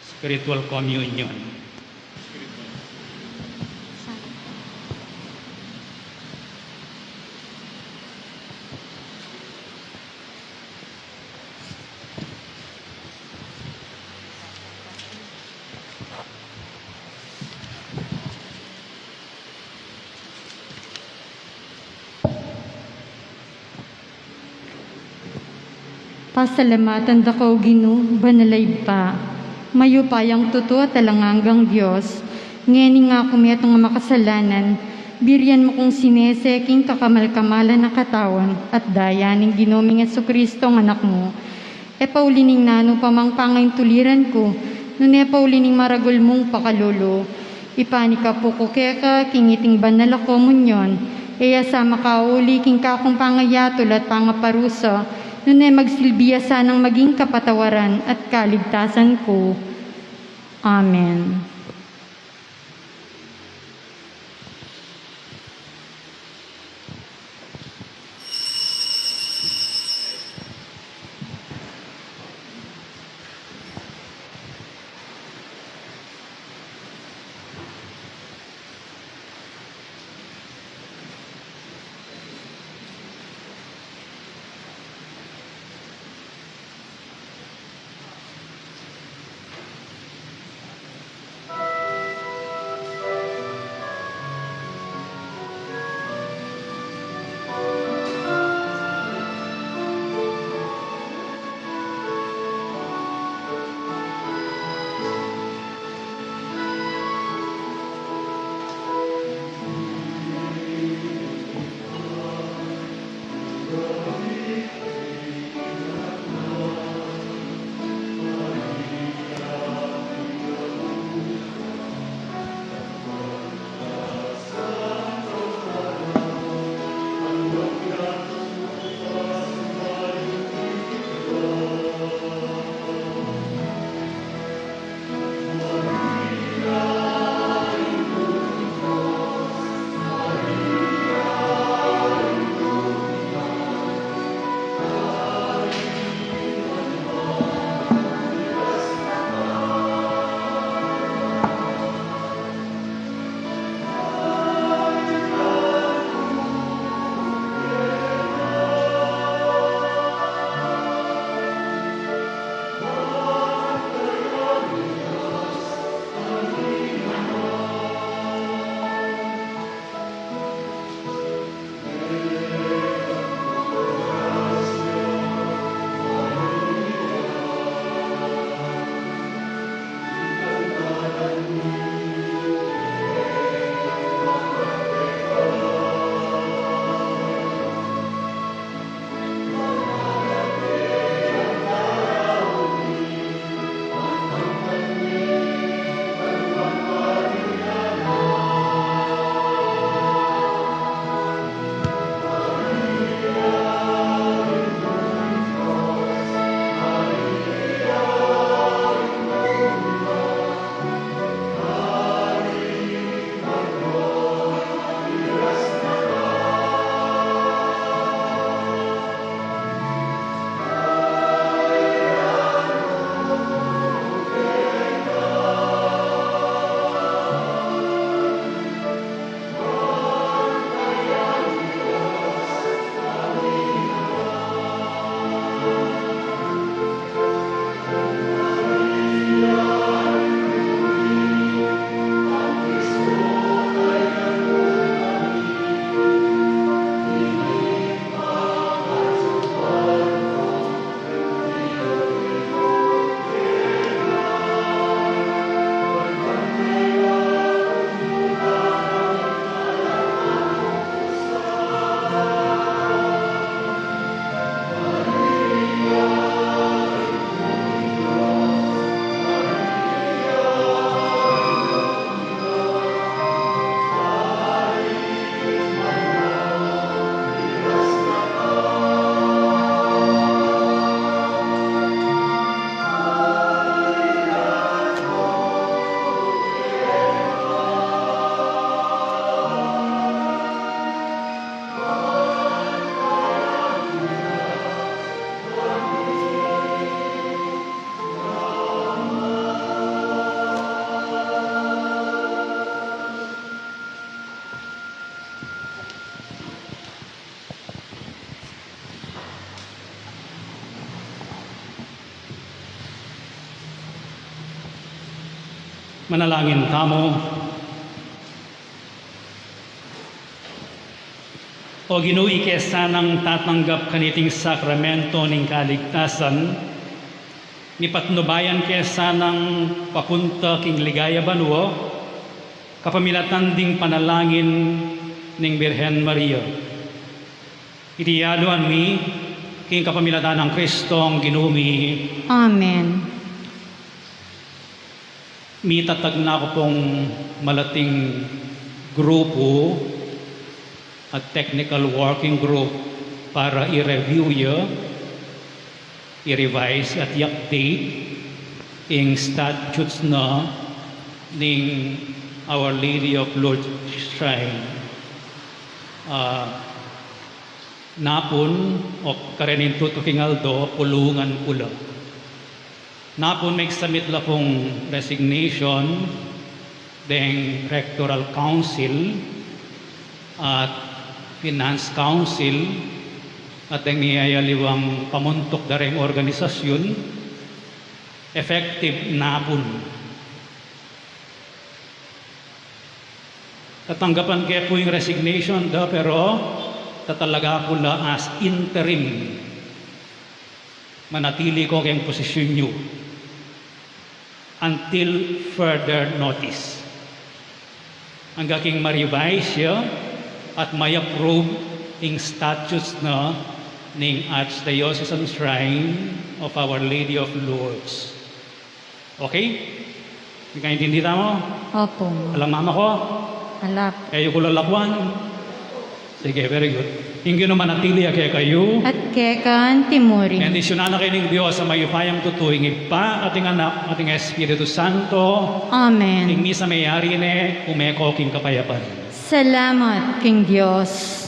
Spiritual communion. Pasalamatan da ka, O Ginu, banal a Ibpa, mayupayang tutu at alang anggang Dios, ngeni ngaku metung a makasalanan, birian mu kung sinese king kakamal-kamalan a katawan at daya ning Ginu ming Jesucristo a Anak mu, e pauli ning nanu pa mang pangaintuliran ku, nune pauli ning maragul mung pakalulu. Ipanikapu ku keka king iting banal a komunyon, e ya sa makauli king kakung pangayatul at pangaparusa, nune magsilbi ya sanang maging kapatawaran at kaligtasan ku. Amen. Manalangin tamu. O Ginu, ike sanang tatanggap kaniting sakramento ning kaligtasan, mipatnubayan ke sanang papunta king ligaya banua, kapamilatan ding panalangin ning Birhen Maria. Iti aduan mi king kapamilatan nang Kristong Ginu mi. Amen. Mitatag na ku pung malating grupu at technical working group para i-review ya, i-revise at i-update Ing statutes na ning Our Lady of Lourdes Shrine. Ah, napun o karin ning tutuking aldo, pulungan ku la. Napun, mag-submit la kung resignation deng Rectoral Council at Finance Council at deng miyayaliwang pamuntuk da reng organisasyun, effective napun. Tatanggapan ke pu ing resignation da, pero tatalaga ku la as interim. Manatili ko keng posisyun yu until further notice. Angga king ma-revise ya at ma-approve ing statutes na ning Archdiocesan Shrine of Our Lady of Lourdes. Okay? Mikaintindi tamu? Opo. Alang mama ko? Ala po. E yu ku lalakuan? Sige, very good. Ing Ginu manatili ya kekayu. At keka antimurin. Bendisyunan na kayu ning Dios a mayupayang tutu, ing Ibpa, at ing Anak, at ing Espiritu Santo. Amen. Ing misa meyari ne, ume ko king kapayapan. Salamat king Dios.